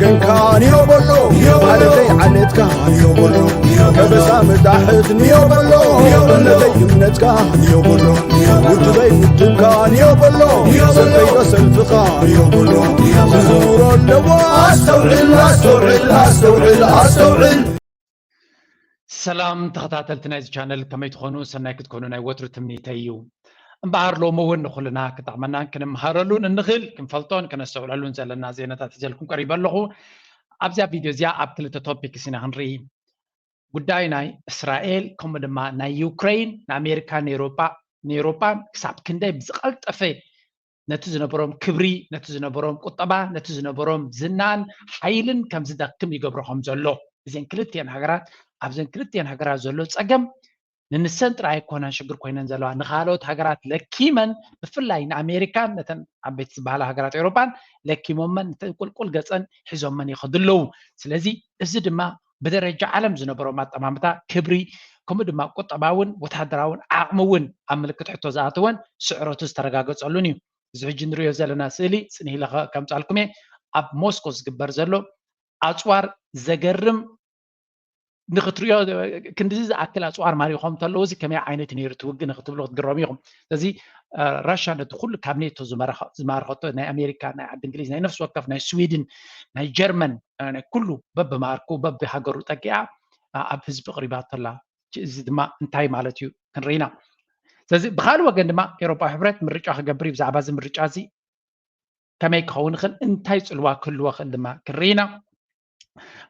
እንካን እዮ በሎ ዓለተይ ዓለትካ እዮ በሎ ከበሳ መዳሕት ንዮ በሎ እምነተይ እምነትካ እዮ በሎ ውድበይ ውድብካ እዮ በሎ ሰልፈይ ዶ ሰልፍኻ እዮ በሎ ክዝውሮ ኣለዎ ኣስተውዕል ኣስተውዕል ኣስተውዕል ኣስተውዕል ሰላም ተኸታተልቲ ናይዚ ቻነል ከመይ ትኾኑ? ሰናይ ክትኮኑ ናይ ወትሩ ትምኒተይ እዩ። እምበኣር ሎሚ እውን ንኹልና ክጠቕመናን ክንምሃረሉን እንኽእል ክንፈልጦን ከነስተውዕለሉን ዘለና ዜናታት ሒዘልኩም ቀሪበ ኣለኹ። ኣብዚኣ ቪድዮ እዚኣ ኣብ ክልተ ቶፒክስ ኢና ክንርኢ። ጉዳይ ናይ እስራኤል ከምኡ ድማ ናይ ዩክሬን ንኣሜሪካ ንኤውሮጳ ንኤውሮጳን ክሳብ ክንደይ ብዝቐልጠፈ ነቲ ዝነበሮም ክብሪ፣ ነቲ ዝነበሮም ቁጠባ፣ ነቲ ዝነበሮም ዝናን ሓይልን ከም ዝደክም ይገብሮ ከም ዘሎ እዘን ክልቲኤን ሃገራት ኣብዘን ክልቲኤን ሃገራት ዘሎ ፀገም ንንሰን ጥራይ ኣይኮናን ሽግር ኮይነን ዘለዋ ንካልኦት ሃገራት ለኪመን ብፍላይ ንኣሜሪካን ነተን ዓበይቲ ዝበሃላ ሃገራት ኤውሮጳን ለኪሞመን ቁልቁል ገፀን ሒዞመን ይኸዱ ኣለዉ። ስለዚ እዚ ድማ ብደረጃ ዓለም ዝነበሮም ኣጠማምታ ክብሪ ከምኡ ድማ ቁጠባውን ወታደራውን ዓቕሚ እውን ኣብ ምልክት ሕቶ ዝኣተወን ስዕረቱ ዝተረጋገፀሉን እዩ። እዚ ሕጂ ንሪኦ ዘለና ስእሊ ፅንሂለ ከምፃልኩም እየ ኣብ ሞስኮ ዝግበር ዘሎ ኣፅዋር ዘገርም ንክትሪኦ ክንዲዚ ዝኣክል ኣፅዋር ማሪኾም እንተለዉ እዚ ከመይ ዓይነት ነይሩ እቲ ውግእ ንክትብሉ ክትግረሙ ኢኹም። ስለዚ ራሽያ ነቲ ኩሉ ካብ ኔቶ ዝማረኸቶ ናይ ኣሜሪካ ናይ ዓዲ እንግሊዝ ናይ ነፍሲ ወከፍ ናይ ስዊድን ናይ ጀርመን ናይ ኩሉ በብማርኩ በብሃገሩ ጠቂኣ ኣብ ህዝቢ ቅሪባቶ ኣላ። እዚ ድማ እንታይ ማለት እዩ ክንርኢና። ስለዚ ብካልእ ወገን ድማ ኤሮፓ ሕብረት ምርጫ ክገብር እዩ። ብዛዕባ እዚ ምርጫ እዚ ከመይ ክኸውን ይኽእል እንታይ ፅልዋ ክህልዎ ክእል ድማ ክንርኢና።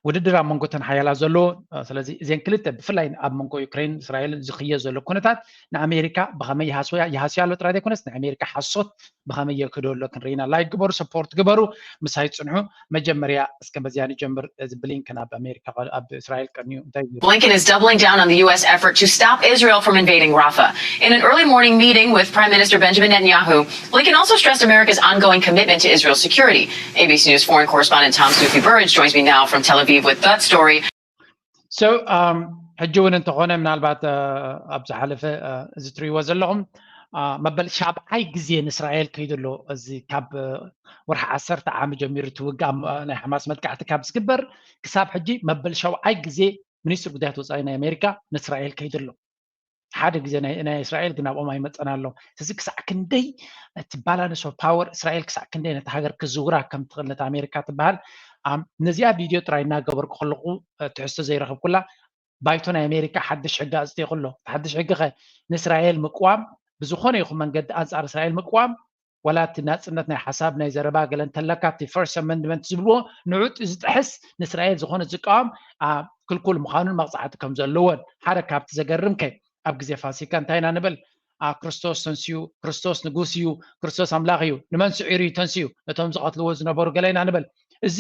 ውድድር ኣብ መንጎ ተን ሓያላ ዘለዎ ስለዚ እዚን ክልተ ብፍላይ ኣብ መንጎ ዩክሬን እስራኤልን ዝኽየ ዘሎ ኩነታት ንኣሜሪካ ብኸመይ ይሃስያ ይሃስያ ኣሎ ጥራይ ዘይኮነስ ንኣሜሪካ ሓሶት ብኸመይ የክዶ ኣሎ ክንርኢና። ላይክ ግበሩ፣ ሰፖርት ግበሩ፣ ምሳይ ፅንሑ። መጀመርያ እስከ በዚያ ንጀምር። እዚ ብሊንከን ኣብ ኣሜሪካ ኣብ እስራኤል ቀንዩ እንታይ Blinken is doubling down on the U S effort to stop Israel from invading Rafah. In an early morning meeting with Prime Minister Benjamin Netanyahu, Blinken also stressed America's ongoing commitment to Israel's security. A B C News foreign correspondent Tom Sufi Burridge joins me now from Tel Aviv with that story. So, um, ሕጂ እውን እንተኾነ ምናልባት ኣብ ዝሓለፈ እዚ ትሪእዎ ዘለኹም መበል ሻብዓይ ግዜ ንእስራኤል ከይዱ ኣሎ። እዚ ካብ ወርሒ ዓሰርተ ዓሚ ጀሚሩ እቲ ውግእ ናይ ሓማስ መጥቃዕቲ ካብ ዝግበር ክሳብ ሕጂ መበል ሻብዓይ ግዜ ሚኒስትር ጉዳያት ወፃኢ ናይ ኣሜሪካ ንእስራኤል ከይዱ ኣሎ። ሓደ ግዜ ናይ እስራኤል ግን ኣብኦም ኣይመፀን ኣሎ። ስለዚ ክሳዕ ክንደይ እቲ ባላንስ ኦፍ ፓወር እስራኤል ክሳዕ ክንደይ ነቲ ሃገር ክዝውራ ከም ትኽእል ነቲ ኣሜሪካ ትበሃል ነዚኣ ቪድዮ ጥራይ እናገበርኩ ከለኹ ትሕዝቶ ዘይረኸብኩላ ባይቶ ናይ ኣሜሪካ ሓድሽ ሕጊ ኣፅዲቑ ኣሎ። እቲ ሓድሽ ሕጊ ኸ ንእስራኤል ምቅዋም ብዝኾነ ይኹን መንገዲ ኣንፃር እስራኤል ምቅዋም ዋላ እቲ ናፅነት ናይ ሓሳብ ናይ ዘረባ ገለ እንተለካ እቲ ፈርስት ኣመንድመንት ዝብልዎ ንዑ ዝጥሕስ ንእስራኤል ዝኾነ ዝቃወም ክልኩል ምዃኑን መቕፃዕቲ ከም ዘለዎን ሓደ ካብቲ ዘገርም ከ ኣብ ግዜ ፋሲካ እንታይ ኢና ንብል? ክርስቶስ ተንስኡ፣ ክርስቶስ ንጉስ እዩ፣ ክርስቶስ ኣምላኽ እዩ፣ ንመን ስዒሩ እዩ ተንስኡ? ነቶም ዝቐትልዎ ዝነበሩ ገለ ኢና ንብል። እዚ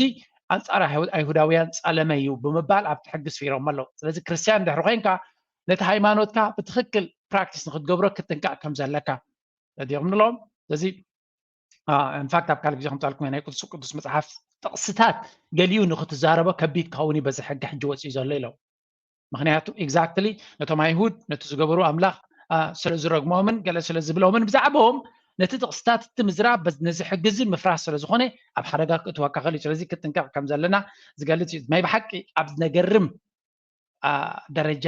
ኣንፃር ኣይሁዳውያን ጸለመ እዩ ብምባል ኣብቲ ሕጊ ስፊሮም ኣለዉ። ስለዚ ክርስትያን እንድሕሪ ኮይንካ ነቲ ሃይማኖትካ ብትኽክል ፕራክቲስ ንክትገብሮ ክትጥንቀቕ ከም ዘለካ ዲኹም ንብሎም። ስለዚ ኢንፋክት ኣብ ካልእ ግዜ ከምፃልኩም ናይ ቅዱስ ቅዱስ መፅሓፍ ጥቕስታት ገሊኡ ንክትዛረቦ ከቢድ ክኸውን እዩ በዚ ሕጊ ሕጂ ወፂኡ ዘሎ ኢሎም። ምክንያቱ ኤግዛክትሊ ነቶም ኣይሁድ ነቲ ዝገበሩ ኣምላኽ ስለ ዝረግሞምን ገለ ስለ ዝብሎምን ብዛዕባኦም ነቲ ጥቕስታት እቲ ምዝራብ ነዚ ሕጊ እዚ ምፍራስ ስለ ዝኾነ ኣብ ሓደጋ ክእትወካ ክእል እዩ። ስለዚ ክጥንቀቕ ከም ዘለና ዝገልጽ እዩ። ናይ ብሓቂ ኣብ ዝነገርም ደረጃ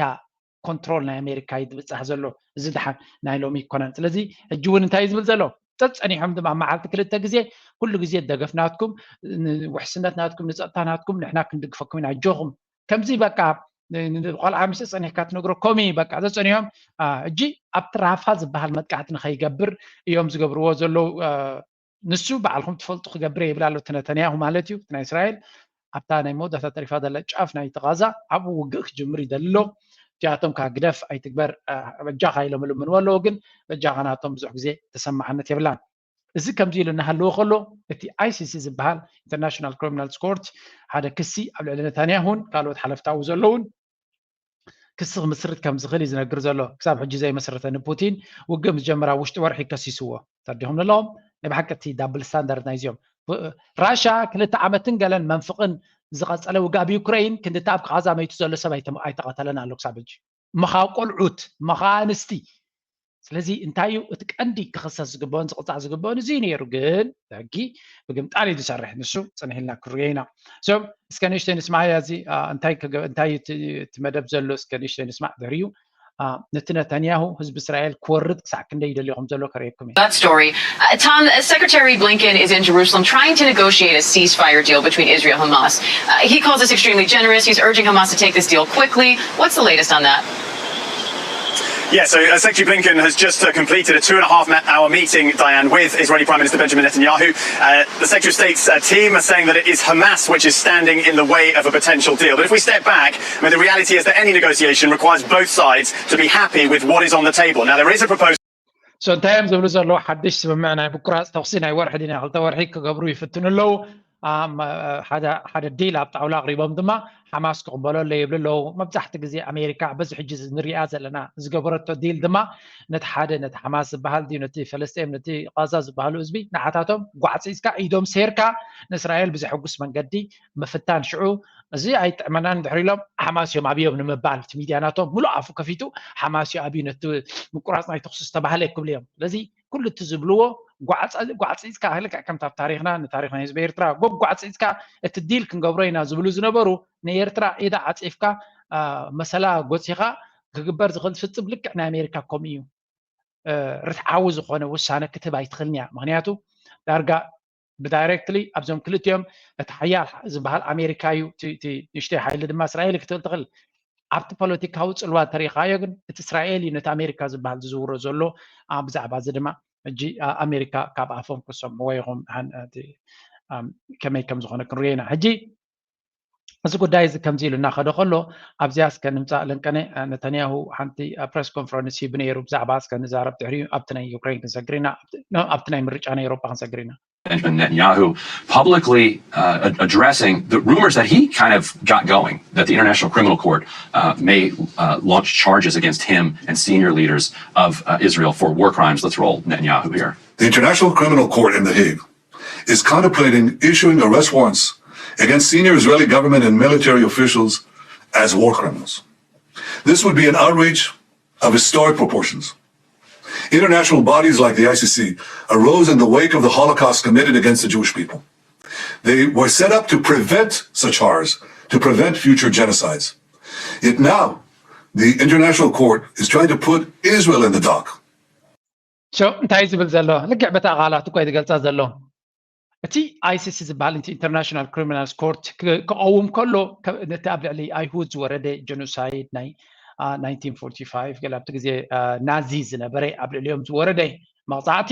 ኮንትሮል ናይ ኣሜሪካ እዩ ዝብፃሕ ዘሎ። እዚ ድሓን ናይ ሎሚ ይኮነን። ስለዚ ሕጂ እውን እንታይ እዩ ዝብል ዘሎ? ጸጸኒሖም ድማ መዓልቲ ክልተ ግዜ ኩሉ ግዜ ደገፍ ናትኩም፣ ውሕስነት ናትኩም፣ ንጸጥታ ናትኩም ንሕና ክንድግፈኩም ኢና ኣጆኹም። ከምዚ በቃ ቆልዓ ምስ ጸኒሕካ ትነግሮ ኮሚ በቃ ዘጸኒሖም ሕጂ ኣብቲ ራፋ ዝበሃል መጥቃዕቲ ንኸይገብር እዮም ዝገብርዎ ዘለዉ። ንሱ በዓልኩም ትፈልጡ ክገብር ይብል ኣሎ እቲ ነተንያሁ ማለት እዩ ናይ እስራኤል ኣብታ ናይ መወዳእታ ተሪፋ ዘላ ጫፍ ናይ ተቓዛ ኣብኡ ውግእ ክጅምር ይደሊ ኣሎ። እቲኣቶም ከዓ ግደፍ ኣይትግበር በጃኻ ኢሎም ልምንዎ ኣለዉ ግን በጃኻ ናቶም ብዙሕ ግዜ ተሰማዕነት የብላን። እዚ ከምዚ ኢሉ እናሃለወ ከሎ እቲ ኣይሲሲ ዝበሃል ኢንተርናሽናል ክሪሚናልስ ኮርት ሓደ ክሲ ኣብ ልዕሊ ነታንያሁን ካልኦት ሓለፍታዊ ዘለውን ክሲ ክምስርት ከም ዝኽእል እዩ ዝነግር ዘሎ። ክሳብ ሕጂ ዘይመስረተ ንፑቲን ውግእ ምስ ጀመረ ኣብ ውሽጢ ወርሒ ከሲስዎ ተዲኹም ንለዎም ናይ ብሓቂ እቲ ዳብል ስታንዳርድ ናይዚኦም ራሻ ክልተ ዓመትን ገለን መንፍቕን ዝቐፀለ ውግእ ኣብ ዩክረይን ክንድቲ ኣብ ቃዛ መይቱ ዘሎ ሰብ ኣይተቐተለን ኣሎ ክሳብ ሕጂ ምኻ ቆልዑት ምኻ ኣንስቲ ስለዚ እንታይ እዩ እቲ ቀንዲ ክኽሰስ ዝግበኦን ዝቕፃዕ ዝግበኦን? እዚ ነይሩ፣ ግን ሕጊ ብግምጣል እዩ ዝሰርሕ። ንሱ ፅንሕ ኢልና ክንሪኦ ኢና። So እስከ ንእሽተይ ንስማዕ እያ፣ እዚ እንታይ እንታይ እቲ መደብ ዘሎ እስከ ንእሽተይ ንስማዕ። ድሕሪኡ ነቲ ነታንያሁ ህዝቢ እስራኤል ክወርድ ክሳዕ ክንደይ ይደልዮ ከም ዘሎ ከርእየኩም እየ። That story. Uh, Tom, uh, Secretary Blinken is in Jerusalem trying to negotiate a ceasefire deal between Israel and Hamas. Uh, he calls this extremely generous. He's urging Hamas to take this deal quickly. What's the latest on that? Yeah, so uh, Secretary Blinken has just uh, completed a two and a half hour meeting, Diane, with Israeli Prime Minister Benjamin Netanyahu. Uh, the Secretary of State's uh, team are saying that it is Hamas which is standing in the way of a potential deal. But if we step back, I mean, the reality is that any negotiation requires both sides to be happy with what is on the table. Now, there is a proposal. So እንታይ እዮም ዝብሉ ዘለዉ? ሓድሽ ስምምዕ ናይ ምቁራፅ ተኹሲ ናይ ወርሒ ድና ክልተ ወርሒ ክገብሩ ይፍትኑ ኣለዉ። ሓደ ዲል ኣብ ጣውላ ኣቕሪቦም ድማ ሓማስ ክቕበሎ ኣሎ ይብሉ ኣለዉ። መብዛሕቲ ግዜ ኣሜሪካ በዚ ሕጂ ንሪኣ ዘለና ዝገበረቶ ዲል ድማ ነቲ ሓደ ነቲ ሓማስ ዝበሃል ድዩ ነቲ ፈለስጤም ነቲ ቃዛ ዝበሃሉ ህዝቢ ንዓታቶም ጓዕፂፅካ ኢዶም ሴርካ ንእስራኤል ብዘሐጉስ መንገዲ ምፍታን ሽዑ እዚ ኣይጥዕመናን ድሕሪ ኢሎም ሓማስ እዮም ኣብዮም ንምባል እቲ ሚድያ ናቶም ሙሉእ ኣፉ ከፊቱ ሓማስ እዩ ኣብዩ ነቲ ምቁራፅ ናይ ተኩሲ ዝተባህለ ክብሉ እዮም። ስለዚ ኩሉ እቲ ዝብልዎ ጓዕፂፅካ ልክዕ ከምታ ኣብ ታሪክና ንታሪክ ናይ ህዝቢ ኤርትራ ጎብ ጓዕፂፅካ እቲ ዲል ክንገብሮ ኢና ዝብሉ ዝነበሩ ንኤርትራ ኢዳ ዓፂፍካ መሰላ ጎፂኻ ክግበር ዝኽእል ፍፅም ልክዕ ናይ ኣሜሪካ ከምኡ እዩ። ርትዓዊ ዝኾነ ውሳነ ክትህብ ኣይትኽእልን እያ። ምክንያቱ ዳርጋ ብዳይሬክትሊ ኣብዞም ክልቲኦም እቲ ሓያል ዝበሃል ኣሜሪካ እዩ፣ ንእሽተይ ሓይሊ ድማ እስራኤል ክትብል ትኽእል። ኣብቲ ፖለቲካዊ ፅልዋ እንተሪኢኻዮ ግን እቲ እስራኤል እዩ ነቲ ኣሜሪካ ዝበሃል ዝዝውሮ ዘሎ። ብዛዕባ እዚ ድማ ሕጂ ኣሜሪካ ካብ ኣፎም ክሰምዕዎ ኢኹም ከመይ ከም ዝኾነ ክንሪኦ ኢና። ሕጂ እዚ ጉዳይ እዚ ከምዚ ኢሉ እናኸደ ከሎ ኣብዚኣ እስከ ንምፃእ ለንቀነ ነተንያሁ ሓንቲ ፕሬስ ኮንፈረንስ ሂቡ ነይሩ። ብዛዕባ እስከ ንዛረብ ድሕሪኡ ኣብቲ ናይ ዩክሬን ክንሰግር ኢና፣ ኣብቲ ናይ ምርጫ ናይ ኤሮጳ ክንሰግር ኢና። Benjamin Netanyahu publicly uh, addressing the rumors that he kind of got going that the International Criminal Court uh, may uh, launch charges against him and senior leaders of uh, Israel for war crimes. Let's roll Netanyahu here. The International Criminal Court in The Hague is contemplating issuing arrest warrants against senior Israeli government and military officials as war criminals. This would be an outrage of historic proportions. International bodies like the I C C arose in the wake of the Holocaust committed against the Jewish people. They were set up to prevent such horrors, to prevent future genocides. Yet now, the International Court is trying to put Israel in the dock. So እንታይ ዝብል ዘሎ ልክዕ በታ ቃላት እኮ ዝገልጻ ዘሎ እቲ I C C ዝበሃል ኢንተርናሽናል ክሪሚናልስ ኮርት ክቐውም ከሎ ነቲ ኣብ ልዕሊ ኣይሁድ ዝወረደ ጀኖሳይድ ናይ ናይንቲን ፎርቲ ፋይቭ ገለ ኣብቲ ግዜ ናዚ ዝነበረ ኣብ ልዕሊኦም ዝወረደ መቕፃዕቲ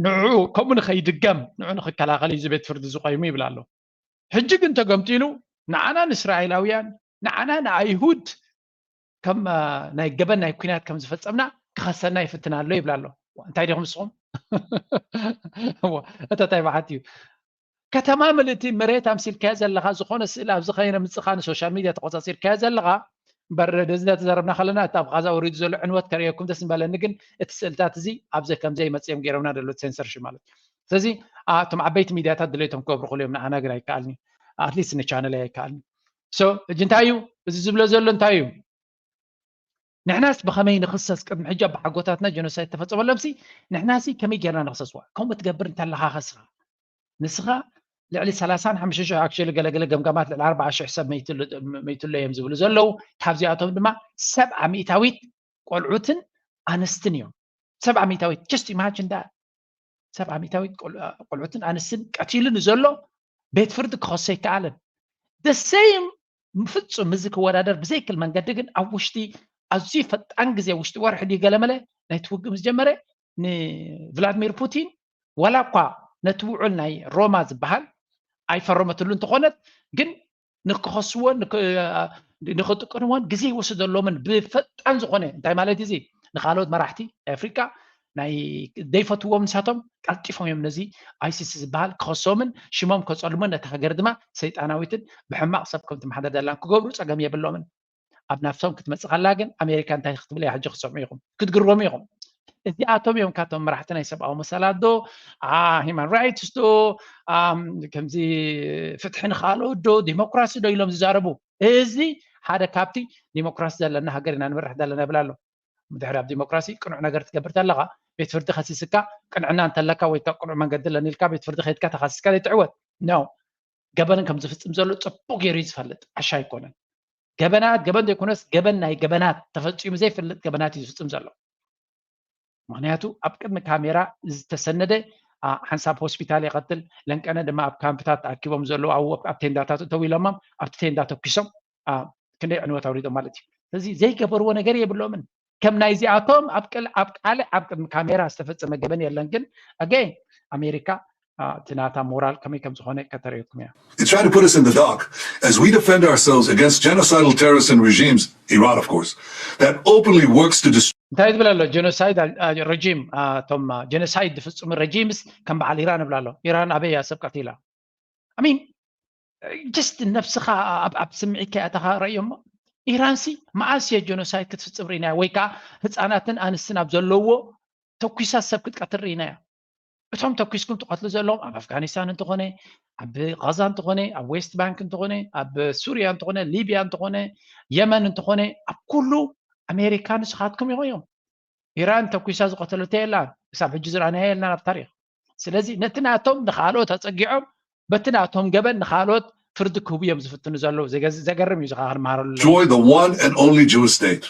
ንዕኡ ከምኡ ንኸይድገም ንዑ ንክከላኸል እዩ ቤት ፍርዲ ዝቆይሙ ይብል ኣሎ። ሕጂ ግን ተገምጢሉ ንዓና ንእስራኤላውያን ንዓና ንኣይሁድ ከም ናይ ገበን ናይ ኩናት ከም ዝፈፀምና ክኸሰና ይፍትን ኣሎ ይብል ኣሎ። እንታይ ዲኹም ንስኹም? እተታይ በሓት እዩ ከተማ ምልእቲ መሬት ኣምሲልካዮ ዘለኻ ዝኾነ ስእሊ ኣብዚ ከይነ ምፅኻ ንሶሻል ሚድያ ተቆፃፂርካዮ ዘለኻ እምበር እዚ እናተዛረብና ከለና እቲ ኣብ ቃዛ ወሪዱ ዘሎ ዕንወት ከርእየኩም ደስ ምበለኒ፣ ግን እቲ ስእልታት እዚ ኣብዚ ከምዘይ መፅኦም ገይሮምና ደሎ ሴንሰርሽፕ ማለት እዩ። ስለዚ እቶም ዓበይቲ ሚድያታት ድሌቶም ክገብሩ ክእሉ እዮም፣ ንዓና ግን ኣይከኣልኒ፣ ኣትሊስት ንቻነል ኣይከኣልኒ። ሕጂ እንታይ እዩ እዚ ዝብሎ ዘሎ እንታይ እዩ? ንሕናስ ብኸመይ ንኽሰስ? ቅድሚ ሕጂ ኣቦሓጎታትና ጀኖሳይድ ተፈፀመሎምሲ ንሕናሲ ከመይ ጌርና ንኽሰስዋ? ከምኡ ትገብር እንተለኻ ኸስኻ ንስኻ ልዕሊ ሰላሳን ሓሙሽተ ሽሕ ኣክቹዋሊ ገለገለ ገምጋማት ልዕሊ ኣርባዓ ሽሕ ሰብ መይትሉ እዮም ዝብሉ ዘለዉ። ካብዚኣቶም ድማ ሰብዓ ሚእታዊት ቆልዑትን ኣንስትን እዮም። ሰብዓ ሚእታዊት just imagine that ሰብዓ ሚእታዊት ቆልዑትን ኣንስትን ቀቲሉ ንዘሎ ቤት ፍርዲ ክኸሶ ኣይከኣለን። The same ፍፁም እዚ ክወዳደር ብዘይክል መንገዲ ግን ኣብ ውሽጢ ኣዝዩ ፈጣን ግዜ ውሽጢ ወርሒ ድዩ ገለመለ ናይቲ ውግእ ምስ ጀመረ ንቭላድሚር ፑቲን ዋላ እኳ ነቲ ውዑል ናይ ሮማ ዝበሃል ኣይፈረመትሉ እንተኾነት ግን ንክኸስዎን ንክጥቅንዎን ግዜ ይወስደሎምን ብፈጣን ዝኾነ እንታይ ማለት እዚ ንካልኦት መራሕቲ ኣፍሪቃ ናይ ዘይፈትዎም ንሳቶም ቀልጢፎም እዮም ነዚ I C C ዝበሃል ክኸሶምን ሽሞም ከፀልሙን ነታ ሃገር ድማ ሰይጣናዊትን ብሕማቕ ሰብ ከም ትመሓደር ዘላን ክገብሩ ፀገም የብሎምን። ኣብ ናፍሶም ክትመፅእ ከላ ግን ኣሜሪካ እንታይ ክትብል እያ ሕጂ ክትሰምዑ ኢኹም ክትግረሙ ኢኹም። እዚኣቶም እዮም ካብቶም መራሕቲ ናይ ሰብኣዊ መሰላት ዶ human rights ዶ ከምዚ ፍትሒ ንካልኦት ዶ ዲሞክራሲ ዶ ኢሎም ዝዛረቡ። እዚ ሓደ ካብቲ ዲሞክራሲ ዘለና ሃገር ኢና ንምርሕ ዘለና ይብል ኣሎ። ድሕሪ ኣብ ዲሞክራሲ ቅኑዕ ነገር ትገብር ተለካ ቤት ፍርዲ ከሲስካ ቅንዕና እንተለካ ወይ ቅኑዕ መንገዲ ኣለኒ ኢልካ ቤት ፍርዲ ከይድካ ተካሲስካ ዘይትዕወት ነው። ገበን ከም ዝፍፅም ዘሎ ፅቡቅ ገይሩ እዩ ዝፈልጥ፣ ዓሻ ኣይኮነን። ገበናት ገበን ዘይኮነስ ገበን ናይ ገበናት ተፈፂሙ ዘይፈልጥ ገበናት እዩ ዝፍፅም ዘሎ። ምክንያቱ ኣብ ቅድሚ ካሜራ ዝተሰነደ ሓንሳብ ሆስፒታል ይቀትል፣ ለንቀነ ድማ ኣብ ካምፕታት ተኣኪቦም ዘለዉ ኣብ ቴንዳታት እተው ኢሎሞም ኣብቲ ቴንዳ ተኪሶም ክንደይ ዕንወት ኣውሪዶም ማለት እዩ። ስለዚ ዘይገበርዎ ነገር የብሎምን። ከም ናይዚኣቶም ኣብ ቃልዕ ኣብ ቅድሚ ካሜራ ዝተፈፀመ ገበን የለን። ግን ኣገይ ኣሜሪካ እቲ ናታ ሞራል ከመይ ከም ዝኾነ ከተርእየኩም እያ። It's trying to put us in the dark as we defend ourselves against genocidal terrorists and regimes, Iran of course, that openly works to destroy. እንታይ ትብል ኣሎ? ጀኖሳይድ ረጂም፣ እቶም ጀኖሳይድ ዝፍፅሙ ረጂምስ ከም በዓል ኢራን እብላ ኣሎ። ኢራን ኣበይ እያ ሰብ ቀቲላ? ኣሚን ጀስት ነብስኻ ኣብ ስምዒት ከይኣተኻ ረእዮሞ። ኢራንሲ መኣስ እየ ጀኖሳይድ ክትፍፅም ርኢናያ? ወይ ከዓ ህፃናትን ኣንስትን ኣብ ዘለዎ ተኩሳ ሰብ ክትቀትል ርኢናያ? እቶም ተኩስኩም ትቐትሉ ዘለኹም ኣብ ኣፍጋኒስታን እንተኾነ፣ ኣብ ቃዛ እንተኾነ፣ ኣብ ዌስት ባንክ እንተኾነ፣ ኣብ ሱርያ እንተኾነ፣ ሊብያ እንተኾነ፣ የመን እንተኾነ፣ ኣብ ኩሉ ኣሜሪካ ንስኻትኩም ኢኹም። ኢራን ተኩሳ ዝቐተለቶ የላን። ክሳብ ሕጂ ዝረኣናዮ የልናን ኣብ ታሪኽ። ስለዚ ነቲ ናቶም ንኻልኦት ኣፀጊዖም በቲ ናቶም ገበን ንኻልኦት ፍርዲ ክህቡ እዮም ዝፍትኑ ዘለዉ። ዘገርም እዩ። ዝኻ ክንመሃረሉ Destroy the one and only Jewish state.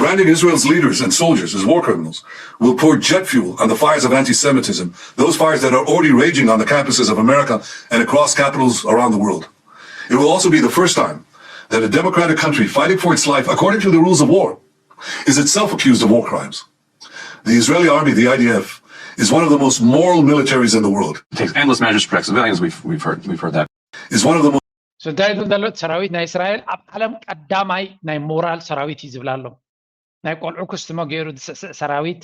Branding Israel's leaders and soldiers as war criminals will pour jet fuel on the fires of anti Semitism, those fires that are already raging on the campuses of America and across capitals around the world. It will also be the first time that a democratic country fighting for its life according to the rules of war is itself accused of war crimes. The Israeli army, the I D F, is one of the most moral militaries in the world. It takes endless measures to protect civilians. We've, we've, heard, we've heard that. Is one of the most እንታይ ዝብል ዘሎ ሰራዊት ናይ እስራኤል ኣብ ዓለም ቀዳማይ ናይ ሞራል ሰራዊት እዩ ዝብል ኣሎ። ናይ ቆልዑ ክስትሞ ገይሩ ዝስዕስዕ ሰራዊት፣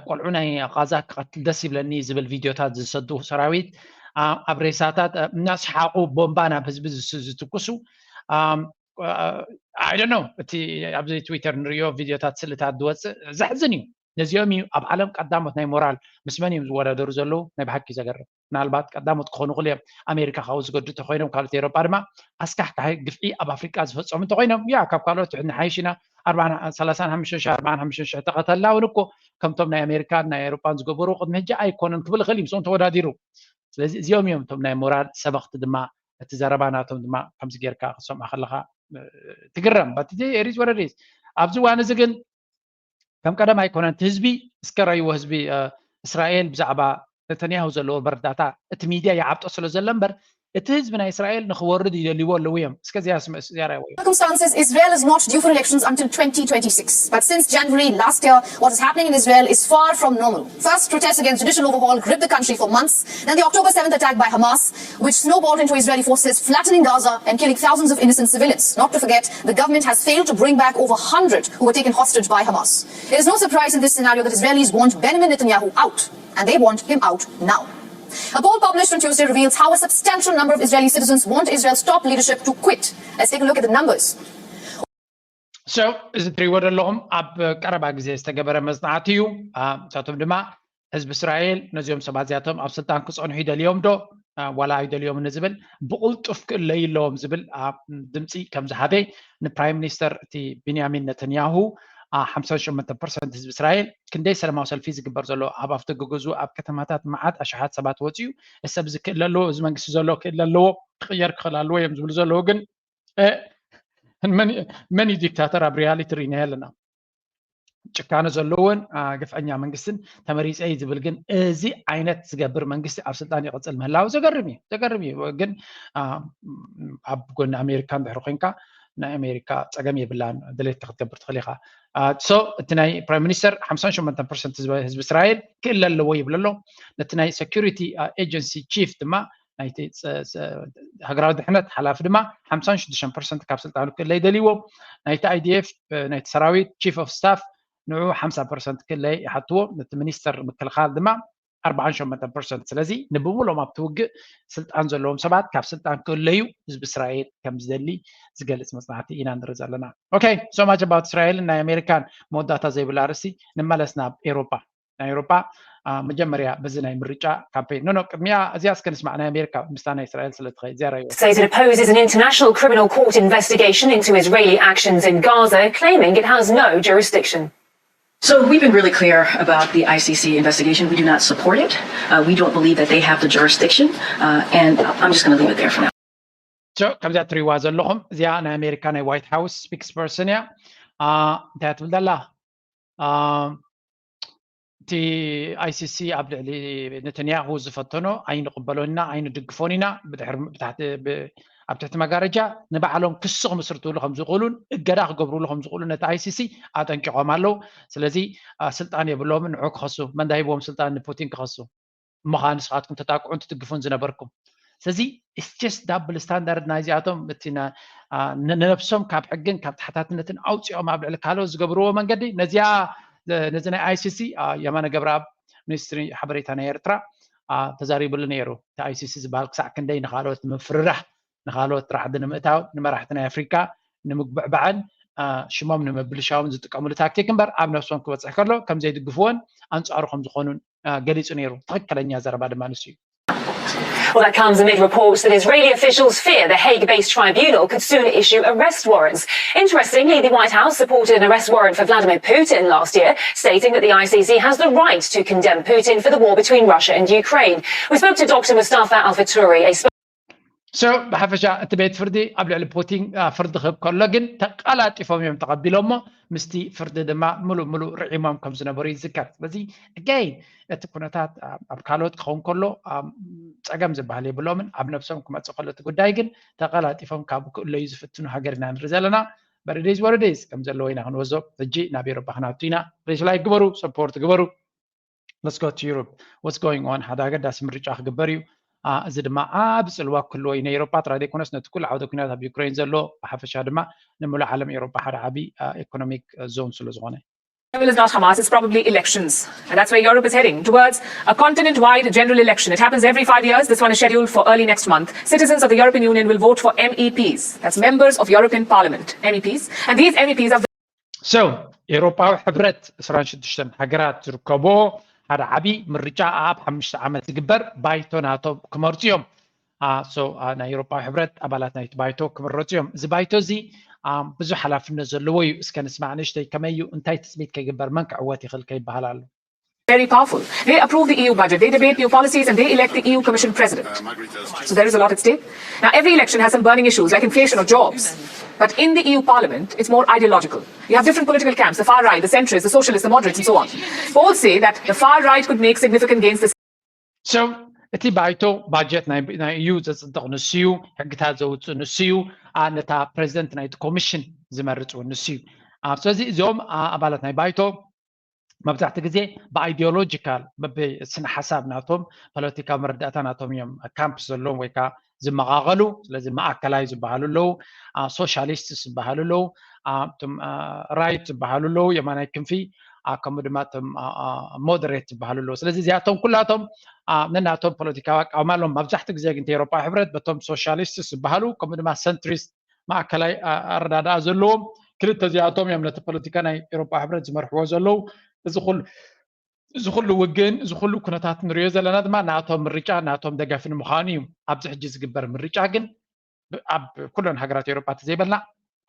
ቆልዑ ናይ ቃዛ ክቐትል ደስ ይብለኒ ዝብል ቪድዮታት ዝሰዱ ሰራዊት፣ ኣብ ሬሳታት እናስሓቑ ቦምባ ናብ ህዝቢ ዝትኩሱ። I don't know፣ እቲ ኣብዚ ትዊተር ንሪኦ ቪድዮታት ስእልታት ዝወፅእ ዘሕዝን እዩ። ነዚኦም እዩ ኣብ ዓለም ቀዳሞት ናይ ሞራል። ምስ መን እዮም ዝወዳደሩ ዘለዉ? ናይ ብሓቂ ዘገርም። ምናልባት ቀዳሞት ክኾኑ ክእል እዮም። ኣሜሪካ ካብኡ ዝገዱ እንተኮይኖም ካልኦት ኤሮጳ ድማ ኣስካሕካሒ ግፍዒ ኣብ ኣፍሪቃ ዝፈፀሙ እንተኮይኖም ያ ካብ ካልኦት ንሓይሽ ኢና። ሰላሳን ሓሙሽተን ሺሕ ኣርባዓን ሓሙሽተን ሺሕ ተቐተልና እውን እኮ ከምቶም ናይ ኣሜሪካን ናይ ኤሮጳን ዝገበሩ ቅድሚ ሕጂ ኣይኮነን ክብል ይኽእል እዩ ምስኦም ተወዳዲሩ። ስለዚ እዚኦም እዮም እቶም ናይ ሞራል ሰበኽቲ ድማ እቲ ዘረባ ናቶም ድማ ከምዚ ጌርካ ክትሰምዖ ከለካ ትግረም። በት it is what it is። ኣብዚ እዋን እዚ ግን ከም ቀደም ኣይኮነን። እቲ ህዝቢ እስከ ረይዎ ህዝቢ እስራኤል ብዛዕባ ነተንያሁ ዘለዎ መረዳእታ እቲ ሚድያ ይዓብጦ ስለ ዘሎ እምበር እቲ ህዝቢ ናይ እስራኤል ንክወርድ ይደልይዎ ኣለዉ እዮም። እስከ እዚኣ ስምዕ እዚኣ ራይዎ እዮም። Circumstances, Israel is not due for elections until twenty twenty-six. But since January last year, what is happening in Israel is far from normal. First, protests against judicial overhaul gripped the country for months. Then the October seventh attack by Hamas, which snowballed into Israeli forces flattening Gaza and killing thousands of innocent civilians. Not to forget, the government has failed to bring back over one hundred who were taken hostage by Hamas. It is no surprise in this scenario that Israelis want Benjamin Netanyahu out, and they want him out now. A poll published on Tuesday reveals how a substantial number of Israeli citizens want Israel's top leadership to quit. Let's take a look at the numbers. So እዚ ትሪእዎ ዘለኹም ኣብ ቀረባ ግዜ ዝተገበረ መፅናዕቲ እዩ። ንሳቶም ድማ ህዝቢ እስራኤል ነዚኦም ሰባት እዚኣቶም ኣብ ስልጣን ክፀንሑ ይደልዮም ዶ ዋላ ኣይደልዮም ንዝብል ብቕልጡፍ ክእለዩ ኣለዎም ዝብል ድምፂ ከም ዝሃበ ንፕራይም ሚኒስተር እቲ ቢንያሚን ነተንያሁ ሓምሳን ሸሞንተን ፐርሰንት ህዝቢ እስራኤል ክንደይ ሰላማዊ ሰልፊ ዝግበር ዘሎ ኣብ ኣፍደገ ገዝኡ ኣብ ከተማታት መዓት ኣሽሓት ሰባት ወፂኡ እዚ ሰብ እዚ ክእለ ኣለዎ እዚ መንግስቲ ዘሎ ክእለ ኣለዎ ክቕየር ክኽእል ኣለዎ እዮም ዝብሉ ዘለዉ ግን መን እዩ ዲክታተር ኣብ ሪያሊቲ ርኢና ኣለና ጭካነ ዘለዎን ግፍዐኛ መንግስትን ተመሪፀ እዩ ዝብል ግን እዚ ዓይነት ዝገብር መንግስቲ ኣብ ስልጣን ይቕፅል ምህላው ዘገርም እዩ ዘገርም እዩ ግን ኣብ ጎኒ ኣሜሪካ እንድሕር ኮይንካ ናይ ኣሜሪካ ፀገም የብላን ድሌትካ ክትገብር ትኽእል ኢኻ so እቲ ናይ ፕራይም ሚኒስተር ሓምሳን ሸሞንተን ፐርሰንት ህዝቢ እስራኤል ክእለ ኣለዎ ይብል ኣሎ ነቲ ናይ ሴኩሪቲ ኤጀንሲ ቺፍ ድማ ናይቲ ሃገራዊ ድሕነት ሓላፊ ድማ ሓምሳን ሽዱሽተን ፐርሰንት ካብ ስልጣኑ ክእለ ይደልይዎ ናይቲ ኣይዲኤፍ ናይቲ ሰራዊት ቺፍ ኦፍ ስታፍ ንዑ ሓምሳ ፐርሰንት ክእለ ይሓትዎ ነቲ ሚኒስተር ምክልኻል ድማ ኣርባዓን ሸሞንተን ፐርሰንት ስለዚ ንብሙሎም ኣብቲ ውግእ ስልጣን ዘለዎም ሰባት ካብ ስልጣን ክእለዩ ህዝቢ እስራኤል ከም ዝደሊ ዝገልፅ መፅናዕቲ ኢና ንርኢ ዘለና okay so much about እስራኤልን ናይ ኣሜሪካን መወዳእታ ዘይብላ ርእሲ ንመለስ ናብ ኤሮፓ ናይ ኤውሮጳ መጀመርያ በዚ ናይ ምርጫ ካምፔን ኖ ኖ ቅድሚያ እዚኣ እስከ ንስማዕ ናይ ኣሜሪካ ምስታ ናይ እስራኤል ስለ ትኸ እዚኣ ራዮ Says it opposes an international criminal court investigation into Israeli actions in Gaza, claiming it has no jurisdiction. So we've been really clear about the I C C investigation. We do not support it. Uh, we don't believe that they have the jurisdiction, uh, and I'm just going to leave it there for now. ከምዚኣ ትሪዋ ዘለኹም እዚኣ ናይ ኣሜሪካ ናይ ዋይት ሃውስ ስፒክስ ፐርሰን እያ። እንታይ ትብል ዘላ? እቲ I C C ኣብ ልዕሊ ነተንያሁ ዝፈተኖ ኣይንቕበሎን ኢና ኣይንድግፎን ኢና። ብድሕሪ ብታሕቲ ብ- ኣብ ትሕቲ መጋረጃ ንባዕሎም ክሲ ክምስርትሉ ከም ዝኽእሉን እገዳ ክገብርሉ ከም ዝኽእሉ ነቲ I C C ኣጠንቂቖም ኣለዉ። ስለዚ ኣ፣ ስልጣን የብሎምን ንዑ ክኸሱ። መን ዳ ሂብዎም ስልጣን ንፑቲን ክኸሱ? እሞ ኸዓ ንስኻትኩም ተጣቅዑን ትድግፉን ዝነበርኩም። ስለዚ it's just double standard ናይዚኣቶም እቲ ና- ኣ፣ ን- ንነብሶም ካብ ሕግን ካብ ተሓታትነትን ኣውፂኦም ኣብ ልዕሊ ካልኦት ዝገብርዎ መንገዲ ነዚኣ ነዚ ናይ I C C ኣ፣ የማነ ገብረኣብ ሚኒስትሪ ሓበሬታ ናይ ኤርትራ ኣ፣ ተዛሪብሉ ነይሩ። እቲ I C C ዝበሃል ክሳዕ ክንደይ ንኻልኦት ንምፍርራሕ ንኻልኦት ራዕዲ ንምእታው ንመራሕቲ ናይ ኣፍሪካ ንምጉብዕባዕን ኣ፣ ሽሞም ንምብልሻውን ዝጥቀምሉ ታክቲክ እምበር ኣብ ነብሶም ክበፅሕ ከሎ ከም ዘይድግፍዎን ኣንፃሩ ከም ዝኾኑን ኣ፣ ገሊፁ ነይሩ። ትኽክለኛ ዘረባ ድማ ንሱ እዩ። Well, that comes amid reports that Israeli officials fear the Hague-based tribunal could soon issue arrest warrants. Interestingly, the White House supported an arrest warrant for Vladimir Putin last year, stating that the I C C has the right to condemn Putin for the war between Russia and Ukraine. We spoke to Doctor Mustafa Al-Faturi, a So ብሓፈሻ እቲ ቤት ፍርዲ ኣብ ልዕሊ ፑቲን ኣ፣ ፍርዲ ክህብ ከሎ ግን ተቀላጢፎም እዮም ተቐቢሎሞ ምስቲ ፍርዲ ድማ ሙሉእ ሙሉእ ርዒሞም ከም ዝነበሩ ይዝከር። ስለዚ again እቲ ኩነታት ኣ፣ ኣብ ካልኦት ክኸውን ከሎ ኣ፣ ፀገም ዝበሃል የብሎምን። ኣብ ነብሶም ክመፅእ ከሎ እቲ ጉዳይ ግን ተቀላጢፎም ካብኡ ክእለዩ ዝፍትኑ ሃገር ኢና ንርኢ ዘለና። But it is what it is ከም ዘለዎ ኢና ክንወዞ። ሕጂ ናብ ኤሮፓ ክናቱ ኢና። ሪፕላይ ግበሩ፣ ሰፖርት ግበሩ። Let's go to Europe. What's going on? ሓደ ኣገዳሲ ምርጫ ክግበር እዩ። ኣ፣ እዚ ድማ ዓቢ ጽልዋ ክህልዎ እዩ ንኤውሮጳ ጥራይ ዘይኮነስ ነቲ ኩሉ ዓውደ ኩናት ኣብ ዩክሬን ዘሎ ብሓፈሻ ድማ ንሙሉእ ዓለም ኤውሮጳ ሓደ ዓቢ ኣ፣ ኢኮኖሚክ ዞን ስለ ዝኾነ። Devil is not Hamas, it's probably elections. And that's where Europe is heading, towards a continent wide general election. It happens every five years. This one is scheduled for early next month. Citizens of the European Union will vote for M E Ps, that's members of European Parliament, M E Ps. And these M E Ps are So ኤውሮጳዊ ሕብረት ዕስራን ሽዱሽተን ሃገራት ዝርከቦ ሓደ ዓቢ ምርጫ ኣብ ሓሙሽተ ዓመት ዝግበር ባይቶ ናቶም ክመርጹ እዮም። ኣ፣ so ኣ፣ ናይ ኤውሮጳዊ ሕብረት ኣባላት ናይቲ ባይቶ ክምረጹ እዮም። እዚ ባይቶ እዚ ኣ፣ ብዙሕ ሓላፍነት ዘለዎ እዩ። እስከ ንስማዕ ንእሽተይ ከመይ እዩ እንታይ ትጽቢት ከይግበር መን ክዕወት ይኽእል ከይበሃል ኣሎ። very powerful. They approve the E U budget, they debate new policies, and they elect the E U Commission president. So there is a lot at stake. Now, every election has some burning issues like inflation or jobs. But in the E U Parliament, it's more ideological. You have different political camps, the far right, the centrists, the socialists, the moderates, and so on. Polls say that the far right could make significant gains this So እቲ ባይቶ ባጀት ናይ ናይ እዩ ዘጽድቕ ንሱ እዩ፣ ሕግታት ዘውፅእ ንሱ እዩ፣ ኣ፣ ነታ ፕሬዚደንት ናይቲ ኮሚሽን ዝመርፅ እውን ንሱ እዩ። ኣ፣ ስለዚ እዚኦም ኣ፣ ኣባላት ናይ ባይቶ መብዛሕትኡ ግዜ ብኣይዲዮሎጂካል በበይ ስነ ሓሳብ ናቶም ፖለቲካዊ መረዳእታ ናቶም እዮም ካምፕ ዘለዎም ወይ ከዓ ዝመቓቐሉ። ስለዚ ማእከላይ ዝበሃሉ ኣለዉ፣ ሶሻሊስት ዝበሃሉ ኣለዉ፣ እቶም ራይት ዝበሃሉ ኣለዉ፣ የማናይ ክንፊ፣ ከምኡ ድማ እቶም ሞደሬት ዝበሃሉ ኣለዉ። ስለዚ እዚኣቶም ኩላቶም ነናቶም ፖለቲካዊ ኣቃውማ ኣለዎም። መብዛሕትኡ ግዜ ግን ኤውሮጳዊ ሕብረት በቶም ሶሻሊስት ዝበሃሉ ከምኡ ድማ ሰንትሪስት ማእከላይ ኣረዳድኣ ዘለዎም ክልተ እዚኣቶም እዮም ነቲ ፖለቲካ ናይ ኤውሮጳ ሕብረት ዝመርሕዎ ዘለዉ። እዚ ኩሉ እዚ ኩሉ ውግእን እዚ ኩሉ ኩነታት ንሪኦ ዘለና ድማ ናቶም ምርጫ ናቶም ደጋፊ ንምዃኑ እዩ። ኣብዚ ሕጂ ዝግበር ምርጫ ግን ኣብ ኩለን ሃገራት ኤውሮጳ እንተዘይበልና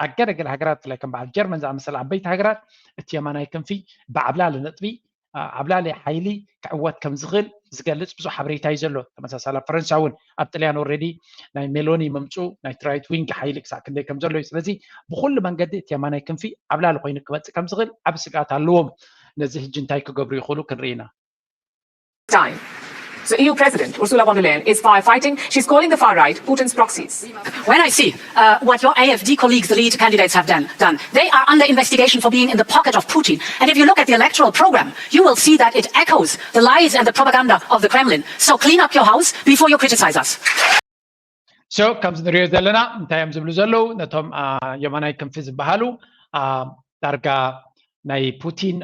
ኣብ ገለገለ ሃገራት ብፍላይ ከም በዓል ጀርመን ዝኣመሰለ ዓበይቲ ሃገራት እቲ የማናይ ክንፊ ብዓብላሊ ነጥቢ ዓብላሊ ሓይሊ ክዕወት ከም ዝኽእል ዝገልፅ ብዙሕ ሓበሬታ እዩ ዘሎ። ተመሳሳሊ ኣብ ፈረንሳ እውን ኣብ ጥልያን ኦልሬዲ ናይ ሜሎኒ ምምፅኡ ናይ ራይት ዊንግ ሓይሊ ክሳዕ ክንደይ ከም ዘሎ እዩ። ስለዚ ብኩሉ መንገዲ እቲ የማናይ ክንፊ ዓብላሊ ኮይኑ ክመፅእ ከም ዝኽእል ዓብ ስግኣት ኣለዎም። ነዚ ሕጂ እንታይ ክገብሩ ይኽእሉ ክንርኢ ኢና። time. So E U President Ursula von der Leyen is firefighting. She's calling the far right Putin's proxies. When I see uh, what your A F D colleagues, the lead candidates, have done, done, they are under investigation for being in the pocket of Putin. And if you look at the electoral program, you will see that it echoes the lies and the propaganda of the Kremlin. So clean up your house before you criticize us. So ከምዚ ንሪኦ ዘለና እንታይ እዮም ዝብሉ ዘለዉ ነቶም የማናይ ክንፊ ዝበሃሉ ዳርጋ ናይ ፑቲን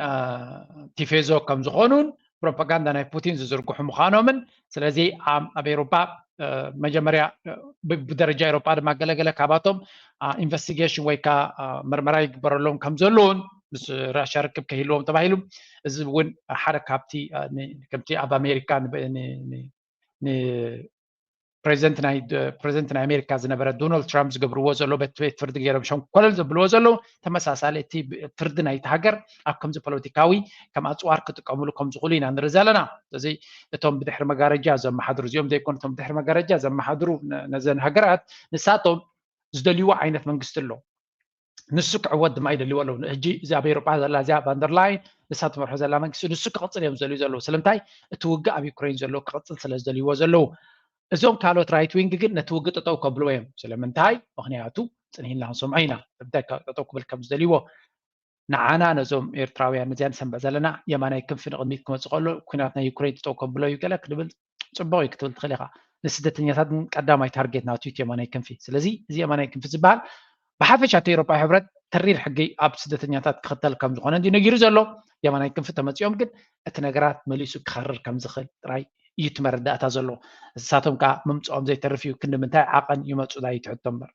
ቲፌዞ ከም ዝኾኑን ፕሮፓጋንዳ ናይ ፑቲን ዝዝርግሑ ምዃኖምን ስለዚ ኣብ ኤውሮፓ መጀመርያ ብደረጃ ኤውሮፓ ድማ ገለገለ ካባቶም ኢንቨስቲጌሽን ወይ ከዓ ምርመራ ይግበረሎም ከም ዘለውን ምስ ራሽያ ርክብ ከይህልዎም ተባሂሉ። እዚ እውን ሓደ ካብቲ ከምቲ ኣብ ኣሜሪካ ፕሬዚደንት ናይ ኣሜሪካ ዝነበረ ዶናልድ ትራምፕ ዝገብርዎ ዘሎ ቤት ፍርዲ ገይሮም ሸንኮለል ዘብልዎ ዘለዉ ተመሳሳሊ እቲ ፍርዲ ናይቲ ሃገር ኣብ ከምዚ ፖለቲካዊ ከም ኣፅዋር ክጥቀምሉ ከም ዝኽእሉ ኢና ንርኢ ዘለና። እዚ እቶም ብድሕሪ መጋረጃ ዘመሓድሩ እዚኦም ዘይኮኑ እቶም ብድሕሪ መጋረጃ ዘመሓድሩ ነዘን ሃገራት ንሳቶም ዝደልይዎ ዓይነት መንግስቲ ኣሎ። ንሱ ክዕወት ድማ ይደልይዎ ኣለዉ። ሕጂ እዚ ኣብ ኤሮጳ ዘላ እዚኣ ቫንደርላይን ንሳ ትመርሖ ዘላ መንግስቲ ንሱ ክቕፅል እዮም ዝደልዩ ዘለዉ። ስለምንታይ እቲ ውግእ ኣብ ዩክሬን ዘሎ ክቕፅል ስለ ዝደልይዎ ዘለዉ። እዞም ካልኦት ራይት ዊንግ ግን ነቲ ውግእ ጠጠው ከብልዎ እዮም። ስለምንታይ? ምክንያቱ ፅንሂልና ክንሰምዖ ኢና። ጠጠው ክብል ከም ዝደልይዎ ንዓና ነዞም ኤርትራውያን ነዚኣ ንሰምዕ ዘለና የማናይ ክንፊ ንቕድሚት ክመፅእ ከሎ ኩናት ናይ ዩክሬን ጠጠው ከብሎ እዩ ገለ ክንብል ፅቡቕ እዩ ክትብል ትኽእል ኢኻ። ንስደተኛታት ግን ቀዳማይ ታርጌት ናቱ እቲ የማናይ ክንፊ። ስለዚ እዚ የማናይ ክንፊ ዝበሃል ብሓፈሻ እቲ ኤውሮጳዊ ሕብረት ተሪር ሕጊ ኣብ ስደተኛታት ክኽተል ከም ዝኾነ እንዲ ነጊሩ ዘሎ። የማናይ ክንፊ ተመፂኦም ግን እቲ ነገራት መሊሱ ክኸርር ከም ዝኽእል ጥራይ እዩ እቲ መረዳእታ ዘሎ። ንሳቶም ከዓ ምምፅኦም ዘይተርፍ እዩ። ክንዲ ምንታይ ዓቐን ይመፁ ዳይ ትሕቶ እምበር።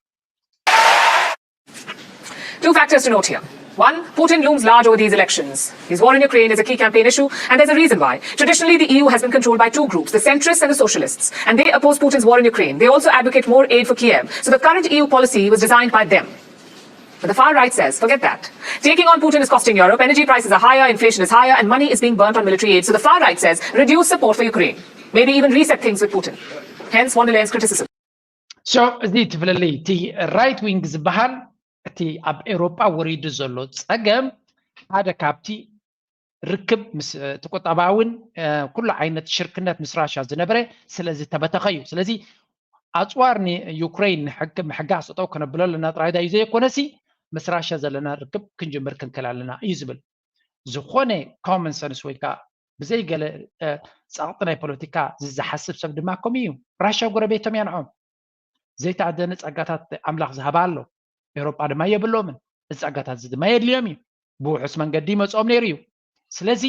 Two factors to note here. One, Putin looms large over these elections. His war in Ukraine is a key campaign issue, and there's a reason why. Traditionally, the E U has been controlled by two groups, the centrists and the socialists, and they oppose Putin's war in Ukraine. They also advocate more aid for Kiev. So the current E U policy was designed by them. But the far right says, forget that. Taking on Putin is costing Europe, energy prices are higher, inflation is higher, and money is being burnt on military aid. So the far right says, reduce support for Ukraine. Maybe even reset things with Putin. Hence, von der Leyen's criticism. So እዚ ትብለለይ እቲ ራይት ዊንግ ዝበሃል እቲ ኣብ ኤውሮጳ ወሪዱ ዘሎ ጸገም ሓደ ካብቲ ርክብ ምስ እቲ ቁጠባውን ኩሉ ዓይነት ሽርክነት ምስ ራሻ ዝነበረ ስለዚ ተበተኸ እዩ። ስለዚ ኣፅዋር ንዩክሬን ምሕጋዝ ጠጠው ከነብሎ ኣለና ጥራይ ዳዩ ዘይኮነሲ ምስ ራሻ ዘለና ርክብ ክንጅምር ክንክል ኣለና እዩ ዝብል። ዝኾነ ኮመን ሰንስ ወይ ከዓ ብዘይ ገለ ፃቕጢ ናይ ፖለቲካ ዝሓስብ ሰብ ድማ ከምኡ እዩ። ራሻ ጎረቤቶም እያ ንዖም። ዘይተኣደነ ጸጋታት ኣምላኽ ዝሃባ ኣሎ። ኤውሮጳ ድማ የብሎምን። እዚ ጸጋታት እዚ ድማ የድልዮም እዩ። ብውሑስ መንገዲ ይመጽኦም ነይሩ እዩ። ስለዚ